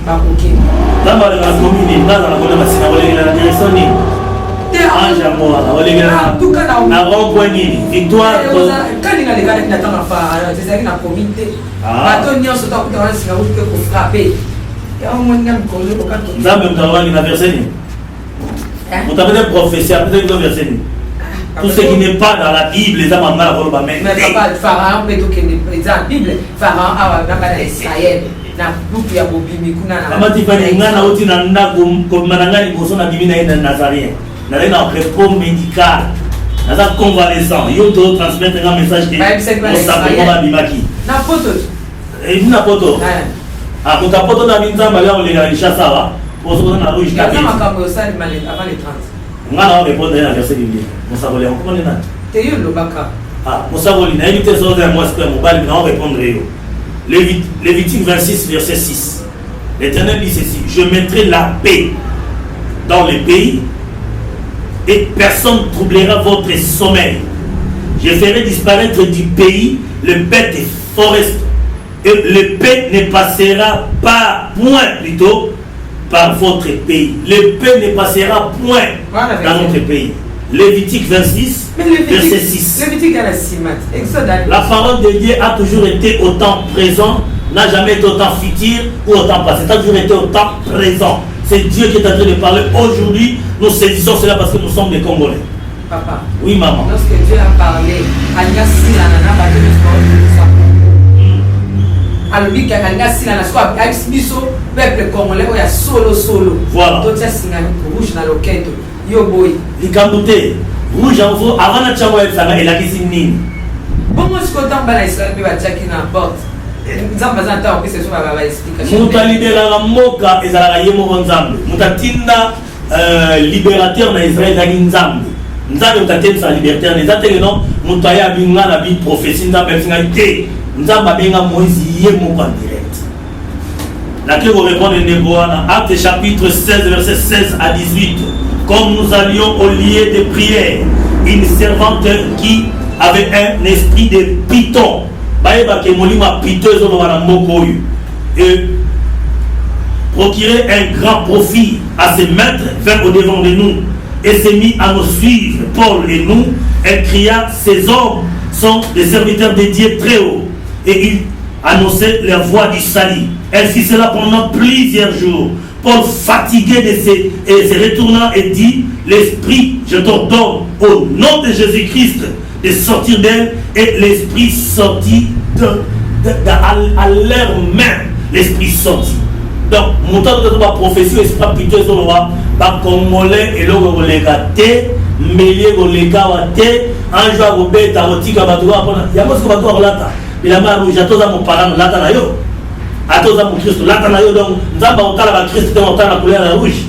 bakokende nzambe aleka na komini nazala kona basinga kolekela na direction nini ange yango wana olekela na rond point nini victoire kani nalekaki na ntango ya ezalaki na commune te bato nyonso to akuta wana singa rouge mpe kofrappe yango moninga mikolo ekoka nzambe moto alobaki na verset nini moto apesa prophétie apesa biso verset nini tout ce qui n'est pas dans la bible eza manga na koloba mais papa pharaon mpe tokende eza na bible pharaon awa na bana ya israel na buku ya bobimi kuna na mama tifani ngai nauti na ndako kobima na ngai liboso nabimi na ye na nazarien nazali na repos médical naza convalescent yo to transmettre nga message te mosako moko abimaki na poto ebi na poto ah moto ya poto na nzambe aya koleka na Kinshasa awa ozokoza na rouge eza makambo osalima avant le 30 nga na répondre na verset biblique mosakoli yango komone nani te yo olobaka ah mosakoli nayebi te soki oza ya mwasi to ya mobali na répondre yo Lévitique 26 verset 6 L'Éternel dit ceci, je mettrai la paix dans le pays et personne ne troublera votre sommeil. Je ferai disparaître du pays le bête forest et le paix ne passera pas point plutôt par votre pays. Le paix ne passera point Voilà, dans notre pays. Lévitique 26, verset 6. Lévitique à la cimate. Exode à La parole de Dieu a toujours été au temps présent, n'a jamais été au temps futur ou au temps passé. Ça a toujours été au temps présent. C'est Dieu qui est en train de parler aujourd'hui. Nous saisissons cela parce que nous sommes des Congolais. Papa. Oui, maman. Lorsque Dieu a parlé, alinga sila na bato nyonso alobi kaka alinga sila na sikoyo ayebisi biso peuple congolais oyo ya solo solo voilà. totia singa rouge na loketo yo boyi likambo te rouge yango fo avant natya ngo ayebisanga elakisi nini bongo sikoyo ntango bana israel mpe batiaki na porte nzambe aza na ntango apesa biso baexplication moto aliberaka mboka ezalaka ye moko nzambe moto atinda euh, libérateur na israel ezalaki nzambe nzambe moto atelemisa libertaire na eza teke non moto aye abi nga na bi prophétie nzambe ayebisi ngai te nzambe abenga moïse ye moko en direct nake korépondre ndeko wana acte chapitre 16 verset 16 à 18 comme nous allions au lieu de prière une servante qui avait un esprit de python bayebake molimo ya python ezoloba na mboka oyo et procurer un grand profit à ses maîtres vint au devant de nous et s'est mis à nous suivre Paul et nous elle cria ces hommes sont des serviteurs de Dieu très haut et ils annonçaient leur voix du salut. Elle fit cela pendant plusieurs jours. Paul, fatigué de ses, et se retournant et dit, l'Esprit, je t'ordonne au nom de Jésus-Christ de sortir d'elle. Et l'Esprit sortit de, de, de, à, à l'heure même. L'Esprit sortit. Donc, mon temps de la prophétie, l'Esprit plutôt, Ba congolais, eloko ekoleka te, mbeli ekoleka awa te. Ange akobeta, akotika bato kaka mpona yango. Siko bato bakolata bilamba ya rouge. Ata oza mopagano, lata na yo. Ata oza mokristo, lata na yo. Donc Nzambe akotala bakristo te, akotala na couleur ya rouge?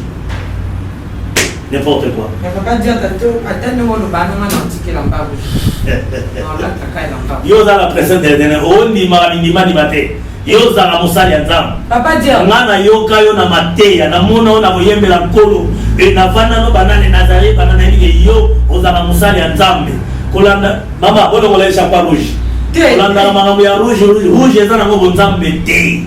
N'importe quoi. Mais papa Diata, to ata ndenge oloba nanga na otiki elamba rouge, naolataka elamba. Yo oza na présence de l'Éternel, ondimaka bindimandima te. Yo ozalaka mosali ya Nzambe. Papa Diata, Nga nayoka yo na mateya, namona yo na koyembela Nkolo e navanda no banane Nazare bana, nayebi ke yo ozalaka mosali ya Nzambe. Kolanda mama bolongola ye chapeau rouge, kolandaka makambo ya rouge. Rouge, rouge eza nango bonzambe te.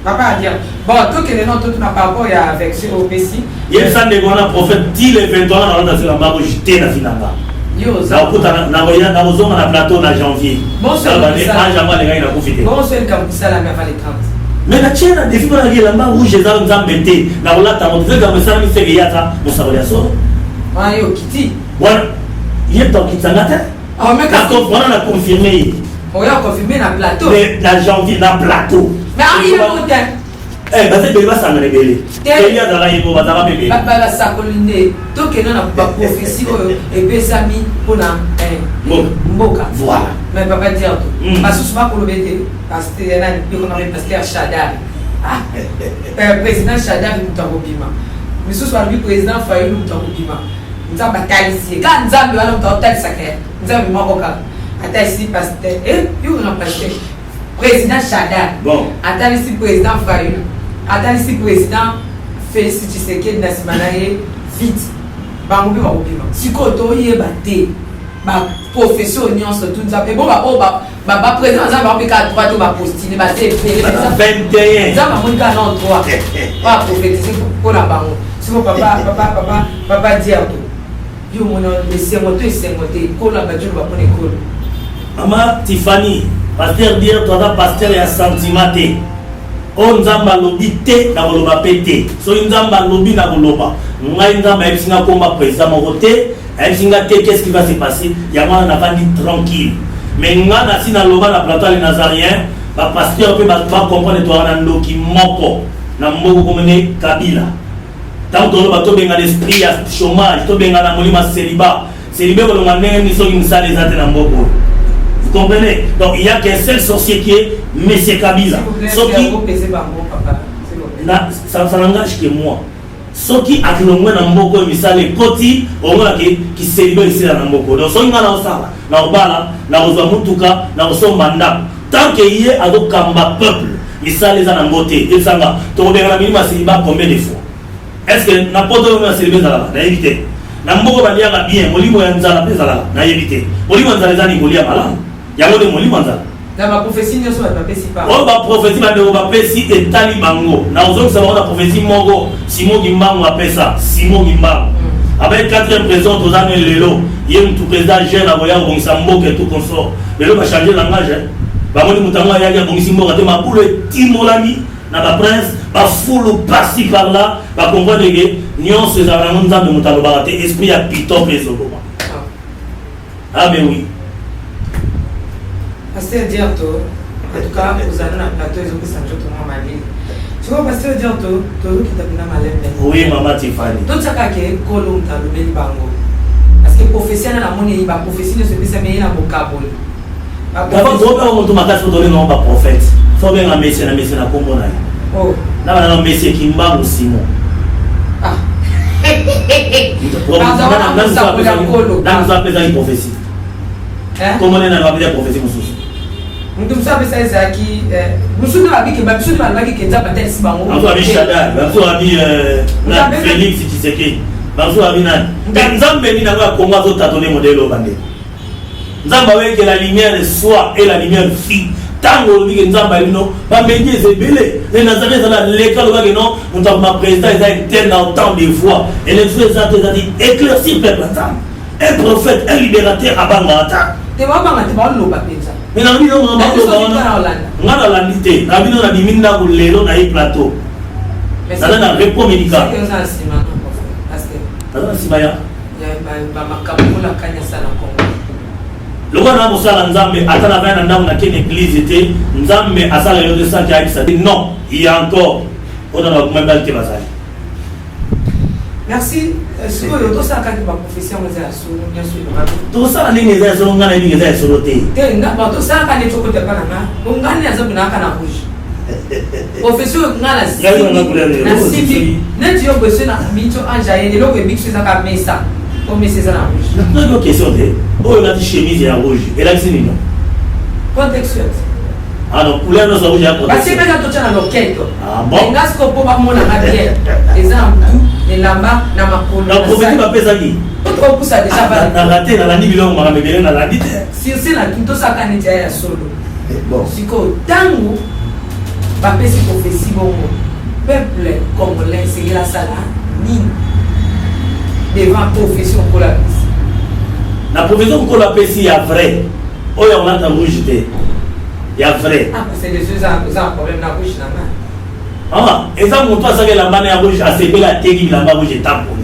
Papa Diata, bon, tokende no totuna par rapport ya version oyo opesi. Yebisa ndeko wana prophète, ti le 23 wana nalota se lamba rouge te na finanga. Yo oza Nakokutana, nakoya, nakozonga na plateau na janvier. Bonsoir. Ange yango alekaki, nakufi te. Bongo so likambo esalami avant le 30? Mais natie na défi mpona elamba rouge eza nzambe te, nakolata yango te. Likambo esalami, seke ye aza mosakoli ya solo. Wana yo okiti. Wana ye tokitanga te. Ah, mais kasi- Wana na confirme ye. Oya confirme na plateau? Mais na janvier na plateau. Mais ah, ye mo te. Eh, baza ebele, basangana ebele. Te. Eli azala ye mo, bazala mpe ebele. Basakoli nde tokenda na baprophétie oyo epesami mpona Mboka. mboka. Voilà. Mais papa Diardo, basusu bakoloba ete pasteur nani ekonaka, pasteur Shadari, ah, président Shadari moto akobima. Misusu balobi président Fayulu moto akobima. Nzambe atalisi ye kaka, Nzambe wana moto aotalisaka ye, Nzambe moko kaka atalisi pasteur, yokanga pasteur, président Shadari. Bon. Atalisi président Fayulu, atalisi président Félix Tshisekedi na nsima na ye vite, bango mpe bakobima. Sikoyo toyeba te baprophétie oyo nyonso tu Nzambe bo baoyo baprésident Nzambe bango mpe kaka droit to bapostule, baza ebele. 21. Nzambe amoni kaka non droit oyo aprophétise mpona bango. Siko papa, papa, papa, papa Diardo, yo omona esengo to esengo te ekolo ya bajolo bapona ekolo? Mama Tiffany, pasteur Dier to aza pasteur ya sentiment te. Oyo Nzambe alobi te, nakoloba mpe te. Soki Nzambe alobi, nakoloba. Ngai Nzambe ayebisi nga komba président moko te, ayebisi nga te qu'est ce qui va se passer. Yango wana navandi tranquille. Mais nga nasi naloba na plateau ya Nazarien, bapasteur mpe bato bacomprendre, toaka na ndoki moko na mboko komene Kabila. Ntango toloba tobengana esprit ya chômage, tobengana molimo ya célibat. Célibat ekolonga ndenge nini soki mosala eza te na mboka oyo? Vous comprenez? Donc il y a qu'un seul sorcier qui est monsieur Kabila. Soki opese bango, papa, s'il vous plaît. Na ça n'engage que moi. Soki akilongwe na mboka oyo, misala ekoti, omonaki kiseliba esila na mboka oyo. Donc soki ngai naosala, nakobala, nakozwa mutuka, nakosomba ndako. Tant que ye azokamba peuple, misala eza nango te. Ebisanga tokobengana milimo ya célibat combien de fois? Est ce que na poto oyo ya célibat ezalaka? Nayebi te. Na mboka baliaka bien, molimo ya nzala mpe ezalaka? Nayebi te. Molimo ya nzala eza nini? Kolia malamu, yango nde molimo ya nzala. Na baprophétie nyonso bato bapesi pa. Oyo baprophétie bandeko bapesi etali bango. Na kozongisa bango na prophétie moko Simon Kimbangu apesa. Simon Kimbangu abai quatrième président, toza ne lelo, ye mutu président jeune akoya kobongisa mboka et tout consort. Lelo bachange langage, eh. Bamoni moto yango ayaki, abongisi mboka te, mabulu etimolami na baprince, bafulu par-ci par-là. Bacomprendre ke nyonso ezalaka nango Nzambe moto alobaka te, esprit ya piton mpe ezoloba. Ah mais oui. Pasteur Diarto, en tout cas ozala na plateau ezopesa nzoto mwa malili. Sikoyo pasteur Diarto, tozokita mpena malembe. Oui, mama Tifani. Totiaka ke nkolo moto alobeli bango, parce que prophétie wana namoni eyi, baprophétie nyonso epesami eye na bokaboli. Tobenga moto makasi, tobenga baprophète, fo benga mesie na mesie na kombo na ye. Oh. Na bana na mesie Kimbangu Simon. Baza wana mosakoli ya nkolo. Na mosu apesaki prophétie, kombo nde nanga apesa prophétie mosusu. Moto mosusu apesa ezalaki mosusu nde babike, babiso nde balobaki ke Nzambe atalisi bango. Bamosusu babi Shadary, bamosusu babi nani, Félix Tshisekedi, bamosusu babi nani. Mais Nzambe nini yango ya Kongo azotatone modele oyo? Bandeko, Nzambe aweke la lumière soit et la lumière fut. Ntango olobi ke Nzambe ayebi no, bamengi eza ebele. Me Nazareth ezala leka, alobaki non, moto akoma président eza interne na autant de voix, élection eza te, eza te. Éclaircir peuple ya Nzambe, un prophète, un libérateur abangaka ta. Te, babanga te, baoloba mpenza. Me na bino Na biso baloba wana wana, olanda. Nga nalandi te. Na bino nabimi ndako lelo na ye plateau, naza na repos médical. Soki oza na nsima non, prophète, pasteur. Naza na nsima ya Ya bamakambo olakani asala Kongo. Lokola na kosala Nzambe, ata na vai na ndako, nakende église te, Nzambe asala yo te sanki ayebisa te. Non, il y a encore oyo na bakoma mibali te bazali. Merci. Euh, sikoyo tosala kaka baprofesi yango eza ya solo nyonso elobaki. Tosala ndenge eza ya solo, ngai nayebi eza ya solo te. Te, nga ba tosalaka neti okota epa na nga po nga nde naza bonaka na rouge. Profesi oyo nga nasimbi neti yo boye na miso ange aye eloko ebikisi eza ka mesa po mesa eza na rouge. Natunaki yo question te, oyo olati chemise ya rouge elakisi nini? Protection. Ah non, couleur nyonso ya rouge ya protection. Basi mpe totya na loketo. Ah bon? Nga sikoyo mpo bamonanga bien eza na mutu elamba na makolo. Na profeti bapesaki. Opusa deja ba. Na rate nalandi biloko makambo ebele nalandi te. Sirsi na kin tosaka neti ya solo. Eh, bon. Sikoyo ntango bapesi prophetie bongo peuple congolais esengeli asala nini devant prophetie okola apesi? Na prophetie okola apesi ya vrai oyo ya kolata rouge te ya vrai. Ah, Mama, eza moto asaki elamba na ya rouge asepeli ateki bilamba rouge etamboli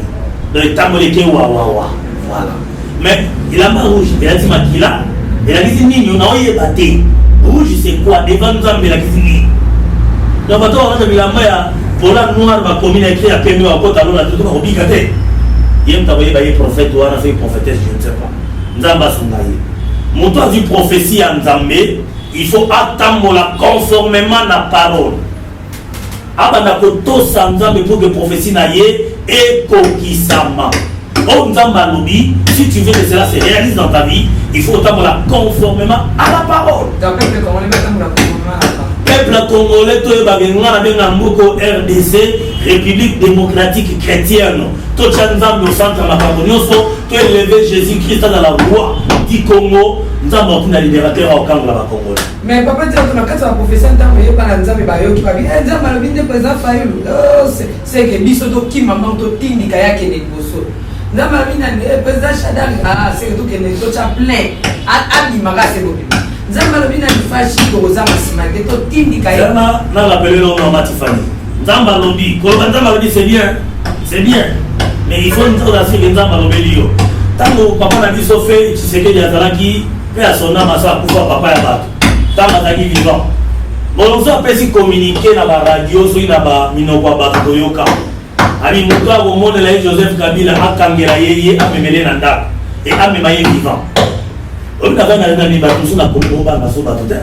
donc etamboli eke wawawa voilà mais elamba rouge elakisi makila elakisi nini na oyeba te rouge c'est quoi devant nzambe elakisi nini donc bato bakolata bilamba ya pola noir bakomi na écrit ya pembe bakota lola te to bakobika te ye moto akoyeba ye prophète wana soki prophétesse je ne sais pas Nzambe asunga ye. Moto azwi prophetie ya Nzambe, il faut atambola conformément na parole. Abanda kotosa Nzambe pour que prophetie na ye ekokisama. Oyo Nzambe alobi, si tu veux que cela se réalise dans ta vie, il faut otambola conformément à la parole. Donc, peuple congolais batambola conformément à la parole. Peuple congolais toyebaka nga nabenga mboko RDC, République démocratique chrétienne. Totya Nzambe au centre ya makambo nyonso. To eleve Jesus Christ azala roi du Congo, Nzambe akotinda libérateur akokangola ba Congolais. Mais papa Diato na kati ya profession ntango eyebana Nzambe bayoki babi eh, Nzambe alobi nde président Fayulu oh, c'est que biso tokima mbangu totindika ye akende liboso. Nzambe alobi nani eh, président Shadary ah, c'est que tokende totya plein abimaka se bobima. Nzambe alobi nani Fashi tokozanga nsima te totindika ye. Na rappele no mama Tiffany. Nzambe alobi koloba Nzambe alobi c'est bien. C'est bien. Mais il faut nzola soki Nzambe alobeli yo. Tango papa na biso fe Tshisekedi azalaki pe ya son âme asa akufa papa ya bato. Tango azalaki vivant. Bolonzo apesi communiqué na ba radio soki na ba minoko ya bato toyoka. Abi moto akomonela ye Joseph Kabila akangela ye ye amemele na ndako et amema ye vivant. Oyebi na vanda na bato mosusu na Congo bana so bato te.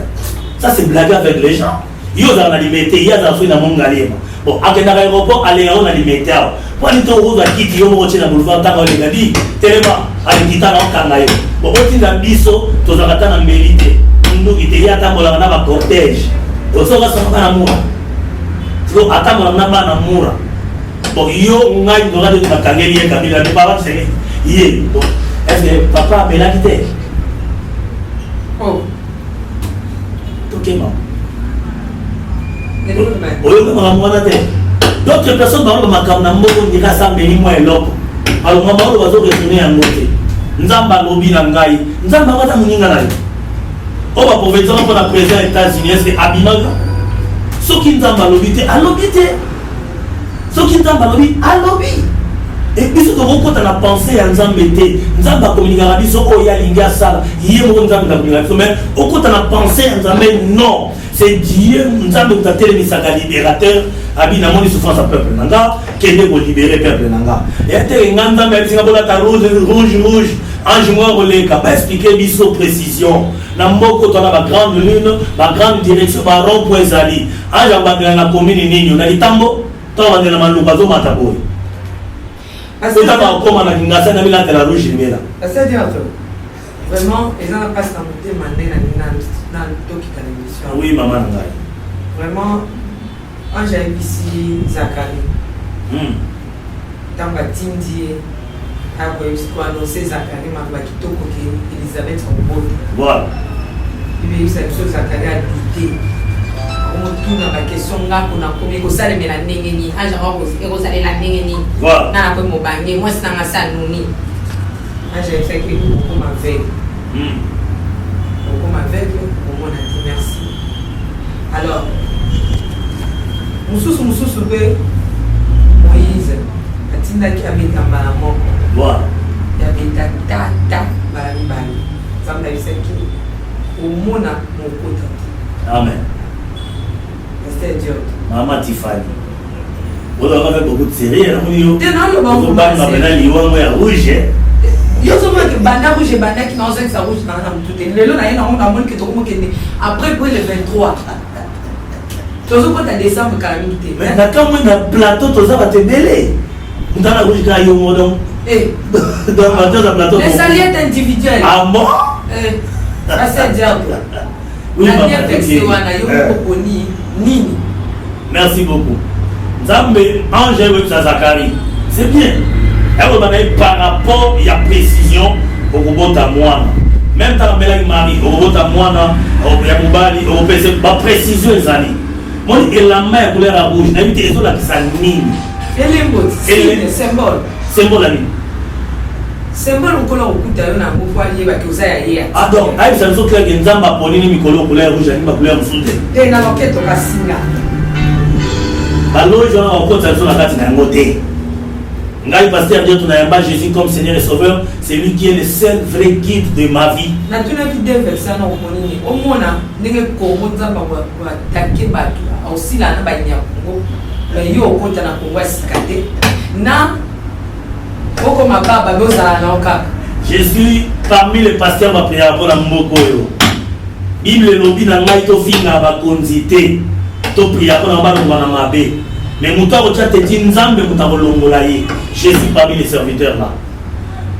Ça c'est blaguer avec les gens. Yo ozala na limete, ye azala soki na mont ngaliema. Bon, akendaka aéroport aleka yo na limete awa. Mpo ani to okozwa kiti yo moko otie na boulevard ntango oleka bi telema alekita na okanga yo. Bon, otinda biso tozalaka ata na mbeli te, munduki te, ye atambolaka na ba cortège. Osoka saka bana mura. Siko atambolaka na bana mura. Bon, yo ngai ndoka te bakangeli ye Kabila mais papa Tshisekedi ye. Bon, est-ce que papa amelaki te? Oh. Tokema. Oyoka makambo wana te. D'autres personnes baloba makambo na mboko ndika asambeli mwa eloko. Alors mama oyo bazo raisonner yango te. Nzambe alobi na ngai. Nzambe yango aza moninga na yo. Oyo baprofetizaka mpo na président ya États-Unis, est-ce que abimaka? Soki Nzambe alobi te, alobi te. Soki Nzambe alobi, alobi. Et biso tokokota na pensée ya Nzambe te. Nzambe akominikaka biso oyo ye alingi asala. Ye moko Nzambe akominikaka biso. Mais okota na pensée ya Nzambe, non. C'est Dieu, Nzambe moto atelemisaka libérateur. Abi namoni souffrance ya peuple na nga, kende ko libérer peuple na nga. Ya te nga Nzambe ayebisi nga bolata rouge, rouge, rouge. Ange moko akoleka, ba expliquer biso précision. Na mboko toza na ba grande lune, ba grande direction, ba rond point ezali. Ange akobandela na commune nini? Na Litambo to akobandela na Maluku azomata boye. Ota bakokoma na Kingasani na milatela rouge libela. Pasteur Dianto, vraiment eza na pasi na motema nde na na tokita na émission. Oui mama na ngai. Vraiment Ange ayebisi Zacharie. Ntango batindi ye akoyebisi koannonce Zacharie maloba kitoko ke Elizabeth akobota. Voilà. Bible eyebisa biso Zacharie adute. Akomotuna ba question ngako nakomi ekosalemela ndenge nini? Ange yango ekosalela ndenge nini? Voilà. Nga nakomi mobange, mwasi na nga asi anuni. Ange ayebisaki ye okokoma aveugle. Okokoma aveugle, okomona te. Merci. Alors, mosusu mosusu mpe Moïse atindaki abeta mbala moko. Voilà. Ya beta tata mbala mibale. Nzambe ayebisaki omona mokota te. Amen. Pasteur Diot. Mama Tiffany. Ozalaka avec beaucoup de sérieux, namoni yo. Te naloba ngo Ozobanga mpena liwa ngo ya rouge. Yo ozomona ke banda rouge ebandaki na ozongisa rouge nanga na motu te. Lelo na ye nango namoni ke tokomokende après pour le 23. Tozokota décembre kala mingi te. Mais na kamwe na plateau toza bato ebele. Moto ana rouge kaka yo moko donc. Eh. Donc bato na plateau. Le salut est individuel. Ah bon? Eh. Pasteur Diablo. Oui, Na maman, bien vexé wana yo Eh. oponi nini? Merci beaucoup. Nzambe ange ayebisa Zacharie. C'est bien. Ayoloba na ye par rapport ya précision okobota mwana. Même ntango abelaki Marie okobota mwana ya mobali okopesa ba précision ezali. Moni elamba ya couleur ya rouge nayebi te ezolakisa nini. Elembo, signe, symbole. Symbole ya nini? Symbole mokolo akokuta yo na yango mpo ayebaki oza ya ye. Ah donc ayebisa biso clair ke Nzambe aponi ni mikolo couleur rouge alingi ba couleur mosusu te. Te na loketo kasinga. Baloge wana bakokotisa biso na kati na yango te. Ngai pasteur Dioto nayamba Jésus comme Seigneur et Sauveur, c'est lui qui est le seul vrai guide de ma vie. Natunaki deux verset wana oponi nini? Omona ndenge Congo Nzambe akoatake bato osila na bayini ya Congo mais yo okota na Congo ya sika te na okoma baba me ozala na yo kaka. Je suis parmi les pasteurs bapriaka mpo na mboka oyo. Bible elobi na ngai tofinga bakonzi te, topriaka mpo na balongwa na mabe. Mais moto akotya teti Nzambe moto akolongola ye. Je suis parmi les serviteurs là.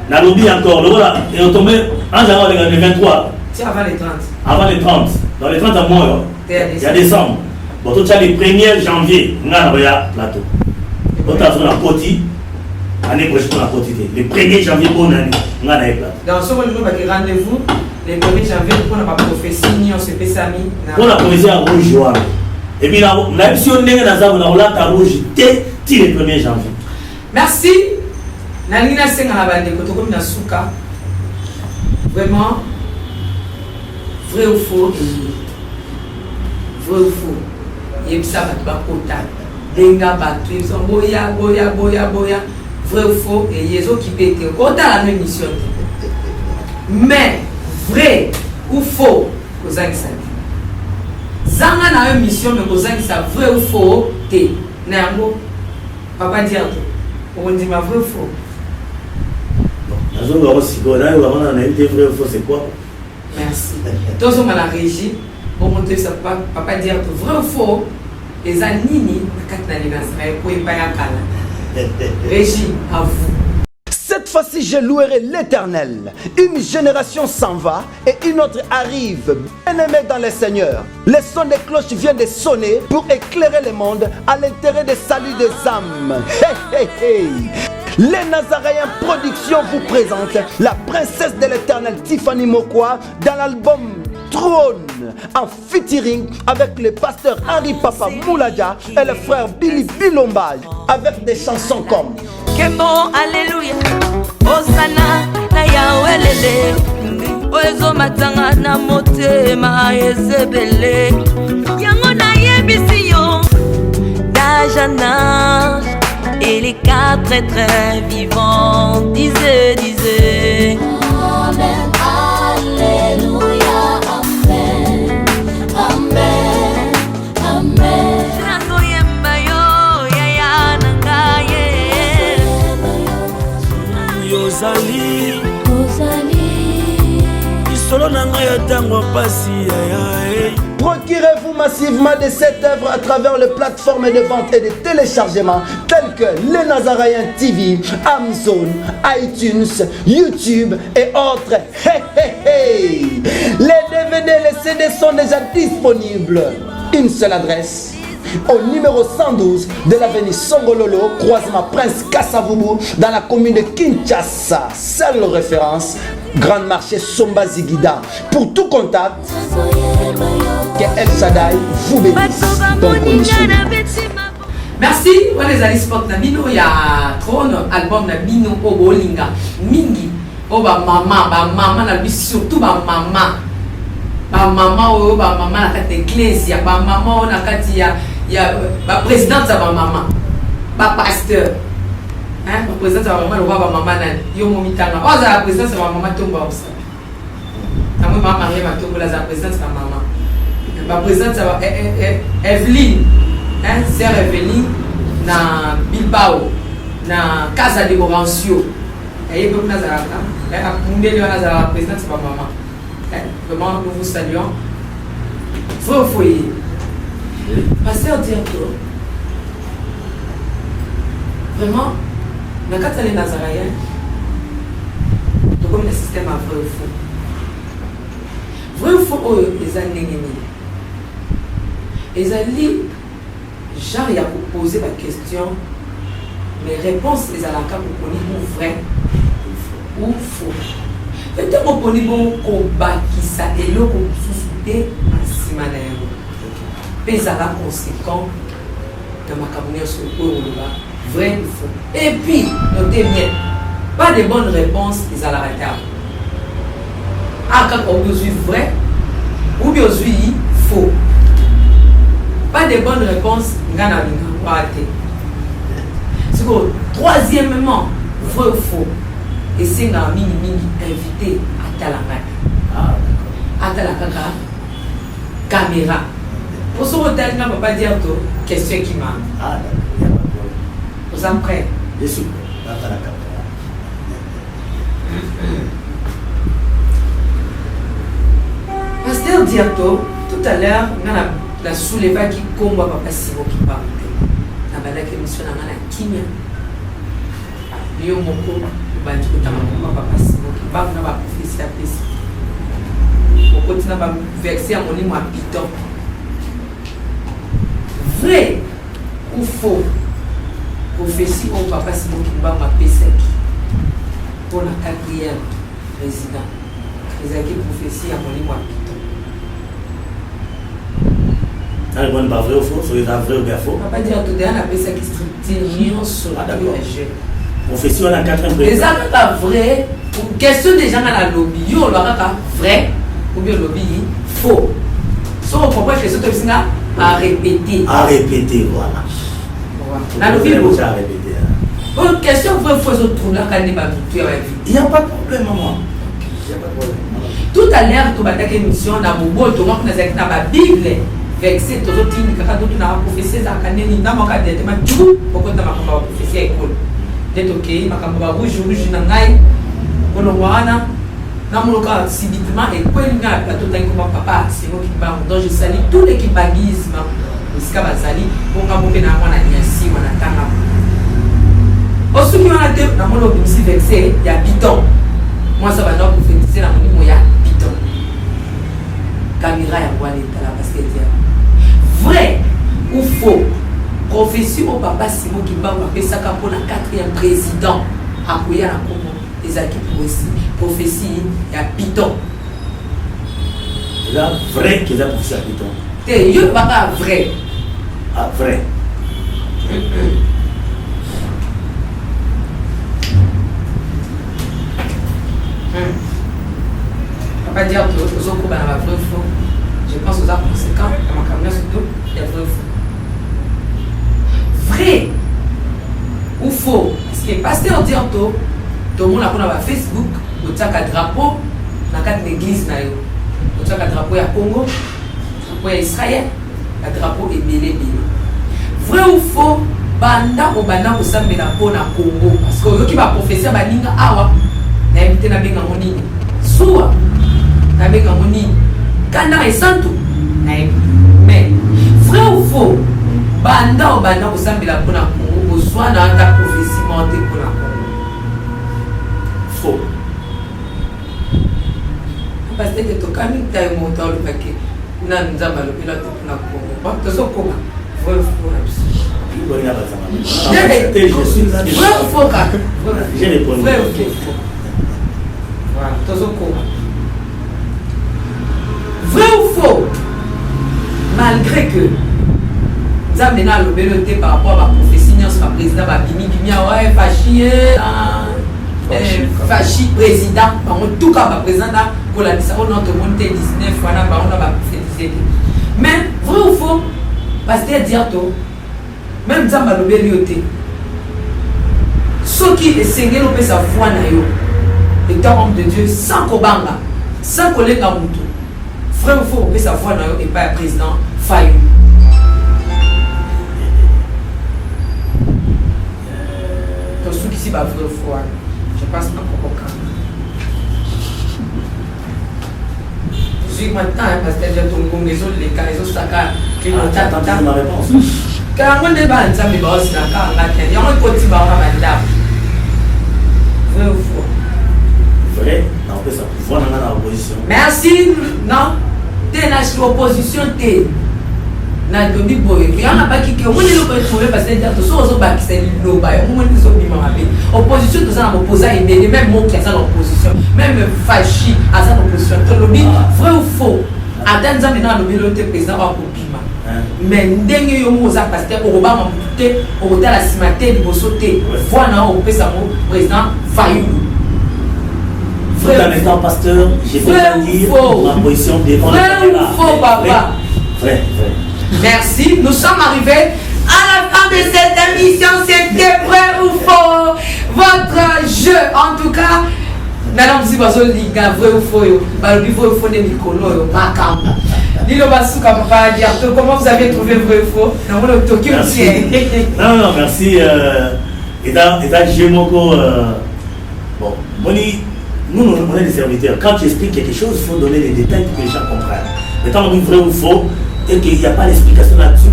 Nalobi encore lokola eotombe ange yango alenga le 23. Ti avant le 30. Avant le 30. Dans le 30 ya moyo ya décembre. Bon totya le 1er janvier ngai nakoya plateau. Otala soki nakoti année prochaine to nakoti te. Le 1er janvier bonne année ngai naye plateau. Donc soki olingi obaki rendez-vous le 1er janvier mpona baprophétie nyonso epesami na mpona prophétie ya rouge wana. Et puis nayebisi yo ndenge naza boye nakolata rouge te ti le 1er janvier. Merci. Nalingi nasenga na bandeko tokomi na suka. Vraiment vrai ou faux eye. Vrai ou faux. Yebisa bato bakota. Benga bato yebisa boya boya boya boya. Vrai ou faux eye ezokipe te. Kotala no émission te. Mais vrai ou faux kozangisa te. Zanga na yo mission mais kozangisa vrai ou faux te. Na yango Papa Dianto, okondima vrai ou faux? Nazonga yango sikoyo, nayoka wana nayebi te vrai ou faux c'est quoi? Merci. Tozonga na régie, bongo toyebisa papa, papa Dianto, vrai ou faux eza nini na kati na Linazaraye po epai ya kala. Régie, à vous. Cette fois-ci, je louerai l'Éternel. Une génération s'en va et une autre arrive. Bien-aimés dans le Seigneur, le son des cloches vient de sonner pour éclairer le monde à l'intérêt des salut des âmes. Hey, hey, hey. Les Nazaréens Productions vous présentent la princesse de l'Éternel Tiffany Mokwa dans l'album Trône en featuring avec le pasteur Henri Papa Mouladia et le frère Billy Bilomba avec des chansons comme Kembo, Alléluia, Hosanna, na Yahweh lele. Oyo ezomatanga na motema ezebele. Yango nayebisi yo, d'âge en âge, et les quatre êtres vivants disaient, disaient. Amen, Alléluia, Amen, Amen, Amen. Nazoyemba yo, yaya na ngai ye. Yozali lisolo na ngai ya ntango mpasi yaya Procurez-vous massivement de cette œuvre à travers les plateformes de vente et de téléchargement telles que les Nazaréens TV, Amazon, iTunes, YouTube et autres. Hey, hey, hey. Les DVD et les CD sont déjà disponibles. Une seule adresse au numéro 112 de l'avenue Songololo, croisement Prince Kasavubu, dans la commune de Kinshasa. Seule référence, Grande Marché Somba Zigida. Pour tout contact, que El Shaddai vous bénisse. Bonne condition. Merci, wana ezali sport na bino ya trône album na bino oyo bolinga mingi oyo ba mama ba mama na biso surtout ba mama ba mama oyo ba mama na kati ya eglise ba mama oyo na kati ya ya ba présidente ya ba mama ba pasteur hein ba présidente ya ba mama lokola ba mama nani yo momitanga oyo azala présidente ya ba mama tombo ya mosala yango mama marie matombola azala présidente ya mama ba présidente ya ba Evelyne hein sœur Evelyne. na Bilbao na Casa de Orancio ye mpe kuna azalaka mundele wana azalaka présidente ya bamama. Vraiment nous vous saluons. Vrai ou faux ye pasteur Dianto vraiment na kati ya les Nazaréens tokomi na système ya vrai ou faux. Vrai ou faux oyo eza ndenge nini? Ezali genre ya kopose ba question mais réponse ezalaka koponi ou vrai ou faux. Mpe ntango oponi bongo kobakisa eloko mosusu te na nsima na yango mpe ezala conséquent na makambo nyonso oyo oloba vrai ou faux. Et puis notez bien, pas de bonne réponse ezalaka te awa. Ah kaka obi ozwi vrai ou bien ozwi faux. Pas de bonne réponse nga na linga kwa te. Sikoyo troisièmement vrai ou faux esengaka mingi mingi invité atala nga te. Atala kaka caméra. Po soki otali nga papa Dianto question ekima. Ah d'accord. Oza prêt? Je suis prêt. Natala caméra. Pasteur Dianto, tout à l'heure nga na na soulevaki kombo ya papa Simon Kimbangu te. Nabandaki émission na nga na kimia. Yo moko obandi kotanga kombo ya papa Simon Kimbangu na ba prophétie apesi. Okoti na ba verset ya molimo ya Python. Vrai ou faux prophétie oyo papa Simon Kimbangu apesaki mpo na quatrième président ezalaki prophétie ya molimo ya Python. Na répondre par vrai ou faux, soki eza vrai ou bien faux. Papa Dianto deja napesaki structure nyonso Ah, d'accord. ya jeu. Prophétie wana quatrième président. Eza kaka vrai question déjà nga nalobi yo oloba kaka vrai ou bien olobi faux. Soki ocomprendre question toyebisi nga à répéter. À répéter, voilà. Nalobi bo. À répéter. Oyo question vrai faux ezotournaka nde bamitu ya bainvité. Il n'y a pas de problème, maman. Il n'y a pas de problème. Tout à l'heure tobandaki émission na boboto nga kuna ezalaki na babible verset tozotindi kaka totunaka prophétie ezalaka nini na moko directement tu okota makambo ya baprophétie ya ekolo nde tokei makambo ba rouge rouge na ngai kolongwa wana namonoka subitement ekweli ngai na plateau tangi koma papa Simon Kimbangu. Donc je salue tous les kimbanguismes esika bazali mpo nga moko mpe na mwana nyasi wana tanga osuki wana te namoni obimisi verset ya biton mwasi abanda koprophétise na molimo ya biton kamera yango wana etala pasteur Diane vrai ou faux prophétie oyo papa Simon Kimbangu apesaka mpo na quatrième président akoya na nkombo ezalaki prophétie ya piton. Eza vrai que eza prophétie ya piton. Te yo lobaka vrai. Ah vrai. Papa Dianto ozokoba na ba vrai faux. Je pense oza conséquent na makambo nyonso to ya vrai faux. Vrai ou faux? Parce que pasteur Dianto tomona kuna ba Facebook otiaka drapeau na kati na église na yo. Otiaka drapeau ya Congo, drapeau ya Israël, ba drapeau ebele ebele. Vrai ou faux? Banda obanda kosambela mpo na Congo parce que oyoki ba prophétie baninga awa nayebi te nabenga ngo nini zuwa nabenga ngo nini kanda esantu nayebi mais vrai ou faux banda obanda kosambela mpo na Congo ozwa na ata prophétie moko te mpo na Congo. Faux. Parce que tokani tayo moto alobaki nanu Nzambe alobela te mpo na Congo. Bon, tozokoma vrai ou faux na biso. Vrai ou faux kaka? J'ai répondu. Vrai ou faux? Voilà, tozokoma. Vrai ou faux? Malgré que Nzambe na alobeli yo te par rapport à ba prophétie nyonso ba président babimi bimi awa eh, Fashi eh, ah, eh, Fashi président bango tuka ba président na kolandisa oyo na tomoni te 19 wana bango na ba prophétise te. Mais vrai ou faux? Pasteur Dianto même Nzambe alobeli yo te. Soki esengeli opesa foi na yo étant homme de Dieu sans kobanga, sans kolenga mutu, vrai ou faux opesa foi na yo epai ya président Fayulu. Nakotisi ba vrai faux wana. Je pense nakokokanga. Zwi mwa temps ya pasteur Diato ngonga ezoleka ezosaka yango nde bana nzambe baosilaka nga te yango ekoti bango na bandako vrai ou faux vrai nakopesa pouvoir na nga na opposition merci non te na opposition te nalobi boye yango nabaki ke omoni eloko etrouve pasteur Diato soki ozobakisa liloba yango omoni ezobima mabe opposition toza na bopoza ebele meme moki aza na opposition meme fashi aza na opposition tolobi vrai ou faux ata nzambe na alobi elo te président oyo akobima mais ndenge yo moko oza pasteur okobanga motu te okotala nsima te liboso te voi na yo okopesa yango président fayulu Tout en étant pasteur, je peux pas dire ma position devant Vrai ou faux, papa Vrai, vrai. Merci. Nous sommes arrivés à la fin de cette émission. C'était vrai ou faux Votre jeu, en tout cas. nana mosusu bazolinga vrai ou faux yo balobi vrai ou faux nde mikolo oyo makambo liloba suka papa diarto comment vous avez trouvé vrai ou faux namoni otoki otie non non merci euh, eza eza jeu moko euh, bon moni nous, nous on est des serviteurs quand tu expliques quelque chose il faut donner les détails pour que les gens comprennent mais quand on dit vrai ou faux et qu'il n'y a pas d'explication là-dessus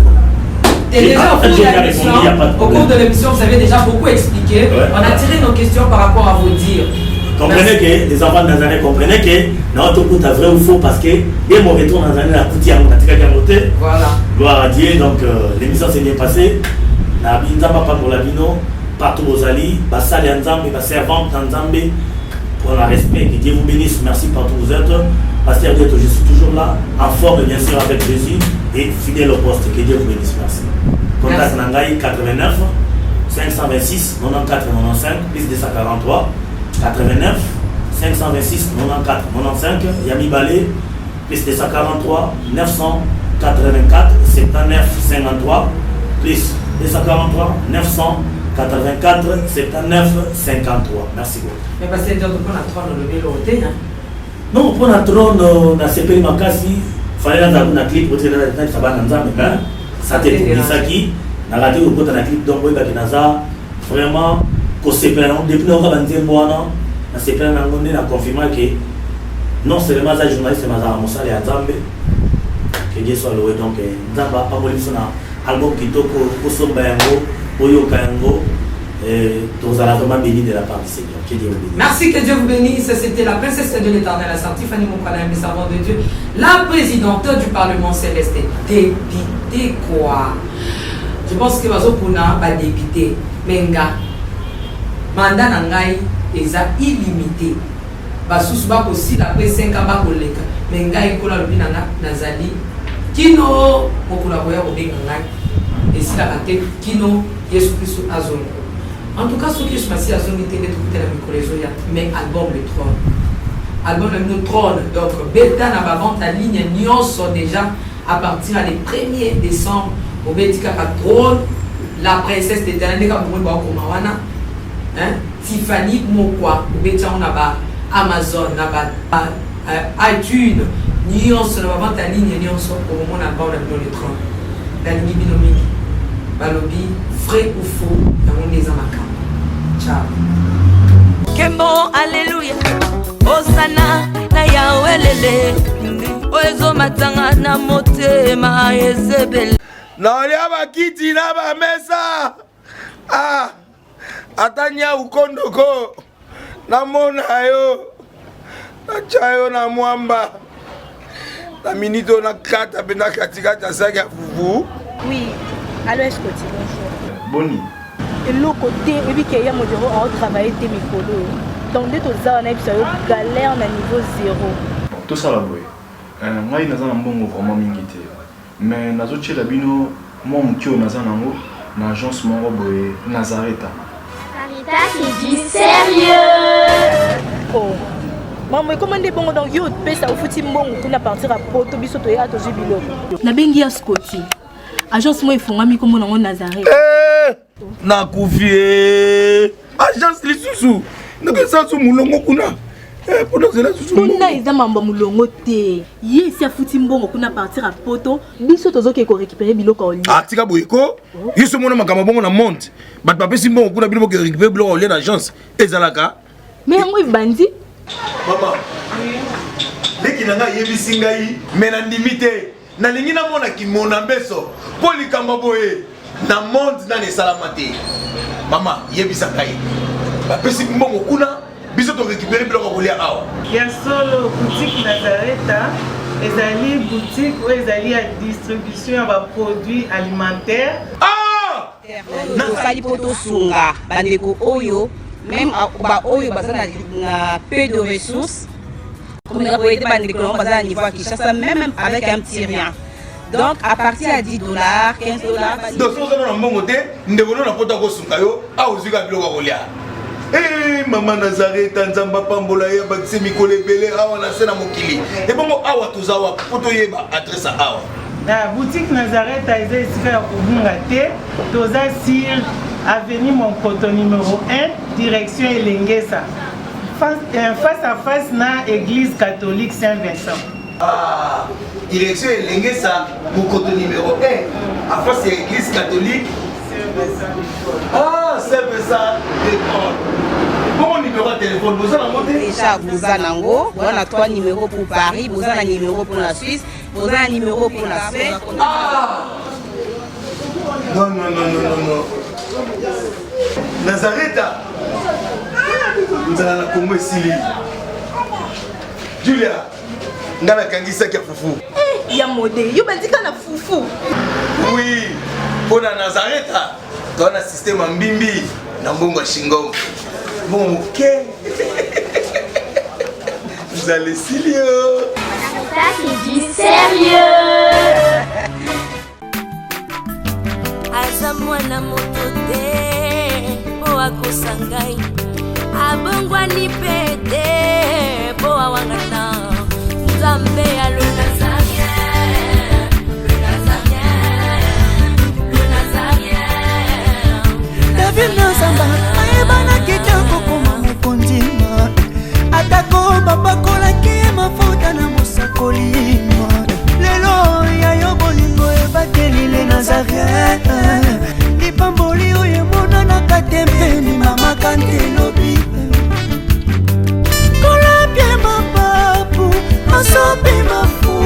Et déjà, au cours, de au cours de l'émission, vous avez déjà beaucoup expliqué. Ouais. On a tiré nos questions par rapport à vos dires. Comprenez que les enfants de Nazareth comprenaient que notre coup vrai ou faux parce que dès mon retour Nazareth la kuti yango natikaki yango te. Voilà. Gloire à Dieu. Donc euh, l'émission s'est bien passée. Na nzambe apambola bino partout bozali basali ya nzambe ba servante na nzambe pour la respect que Dieu vous bénisse merci partout où vous êtes pasteur Dieu je suis toujours là en forme bien sûr avec Jésus et fidèle au poste que Dieu vous bénisse merci contact na ngai 89 526 94 95 plus 243 89 526 94 95 ya mibale plus 243 984 79 53 plus 243 984 79 53 merci beaucoup mais pasteur Diato mpona trône olobi eloko te hein? non mpona trône nasepeli makasi fallait nazala kuna clip otielisa bana nzambe mais sate etungisaki nakati kokota na clip donc oyebaki naza vraiment kosepela nango depuis nayoka banzembo wana nasepela nango nde na confirma ke non seulement aza journaliste mais azalaka mosali ya nzambe que Dieu soit loué donc eh, nzambe apamboli biso na album kitoko osomba yango oyoka yango eh, tozala vraiment béni de la part du Seigneur que Dieu vous bénisse Merci, que Dieu vous bénisse. C'était la princesse de l'éternel, la sainte Tiffany Moukala, mes servants de Dieu, la présidente du Parlement céleste. Dépité quoi Je pense que bazopona ba député. Mais nga, mandat na ngai eza illimité. Basusu bakosila après 5 ans bakoleka. Mais ngai nkolo alobi na nga nazali kino mokolo akoya kobenga ngai esilaka te kino Yesu Kristo azonga. En tout cas soki Yesu Masiya azongi te nde tokutana mikolo ezoya mais album le trône. Album na bino trône donc beta na ba vente en ligne nyonso déjà à partir ya le 1er décembre obeti kaka trône la princesse d'éternel ndeka bomoi bakoma wana hein? Tiffany Mokwa obeti yango na ba Amazon na ba, ba uh, iTunes nyonso na bavente ya ligne nyonso okomona album na bino le trône nalingi bino mingi balobi vrai ou faux yango nde eza makambo ciao kembo aleluya osana na yawelele oyo ezomatanga na motema ezebele nalia bakiti na bamesa ah, ata nyau kondoko namona yo natya yo na mwamba na minute oyo nakata mpenza katikati ya saki ya fufu oui allo escoti bonjour boni eloko te oyebi ke ya modero aotravaille te mikolo oyo donc nde toza wana yebisa yo galère na niveau zéro tosala boye euh, ngai naza na mbongo vraiment mingi te mais nazotiela bino mwa moke oyo naza nango na agence moko boye nazareta Sarita, c'est du sérieux! Oh. Maman, ekoma nde bongo donc yo opesa ofuti mbongo kuna partir ya poto biso toya tozwi biloko nabengi ya scoti agence moko efongami nkombo nango nazareth eh, nakufi eh. agence lisusu ndenge esasu molongo kuna Kuna eza mambo ya molongo te. Ye esi afuti mbongo kuna partir ya poto, biso tozokende korécupere biloko ya olia. Ah, tika boye ko. Yo so mona makambo bongo na monde. Bato bapesi mbongo kuna bino boke récupérer biloko ya olia na agence. Ezalaka. Mais yango ebandi. Mama. Leki na ngai ayebisi ngai mais nandimi te. Nalingi namona kimona mbeso mpo likambo boye na monde nani esalama te. Mama, yebisa ngai. Bapesi mbongo kuna biso to récupérer biloko ya kolia awa. Ya solo, boutique Nazareta ezali boutique oyo ezali ya distribution ya ba produits alimentaires. Ah! Tosali mpo tosunga bandeko oyo meme baoyo baza na peu de ressources, komeka koyede bandeko nango baza na niveau ya Kinshasa, même avec un petit rien, donc à partir ya 10 $, 15 $. Donc soki oza na mbongo te, ndeko no na poto akosunga yo awa, ozwi kaka biloko ya kolia. Eh, mama Nazareta, Nzambe apambola ye, abakise mikolo ebele awa na se na mokili. Ebongo awa toza wapi mpo toyeba adresse ya awa? Na boutique Nazareta eza esika ya kobunga te. Toza sur avenue Monkoto numéro 1, direction Elengesa, face à face na église catholique Saint-Vincent. Ah, direction Elengesa, Mokoto numéro 1, en face ya église catholique. Ah, Saint-Vincent de Paul. Bongo numéro ya téléphone boza nango te? Déjà boza nango, boza na trois numéros pour Paris, boza na numéro pour la Suisse, boza na numéro pour la Suède. Ah! Non, non, non, non, non, non. Nazareta, nzala na Kongo esili. Julia, nga nakangisaki ya fufu. Eh, ya mode, yo bandika na fufu. Oui, mpo na Nazareta toa na systeme ya mbimbi na mbongo ya shingom, mbongo moke, nzala esili yo. Ça, c'est du sérieux. Aza mwana moto te mpo akosa ngai, abongwani mpe te mpo awangana Nzambe ya le Nazaréen, le Nazaréen, le Nazaréen. David Nozamba.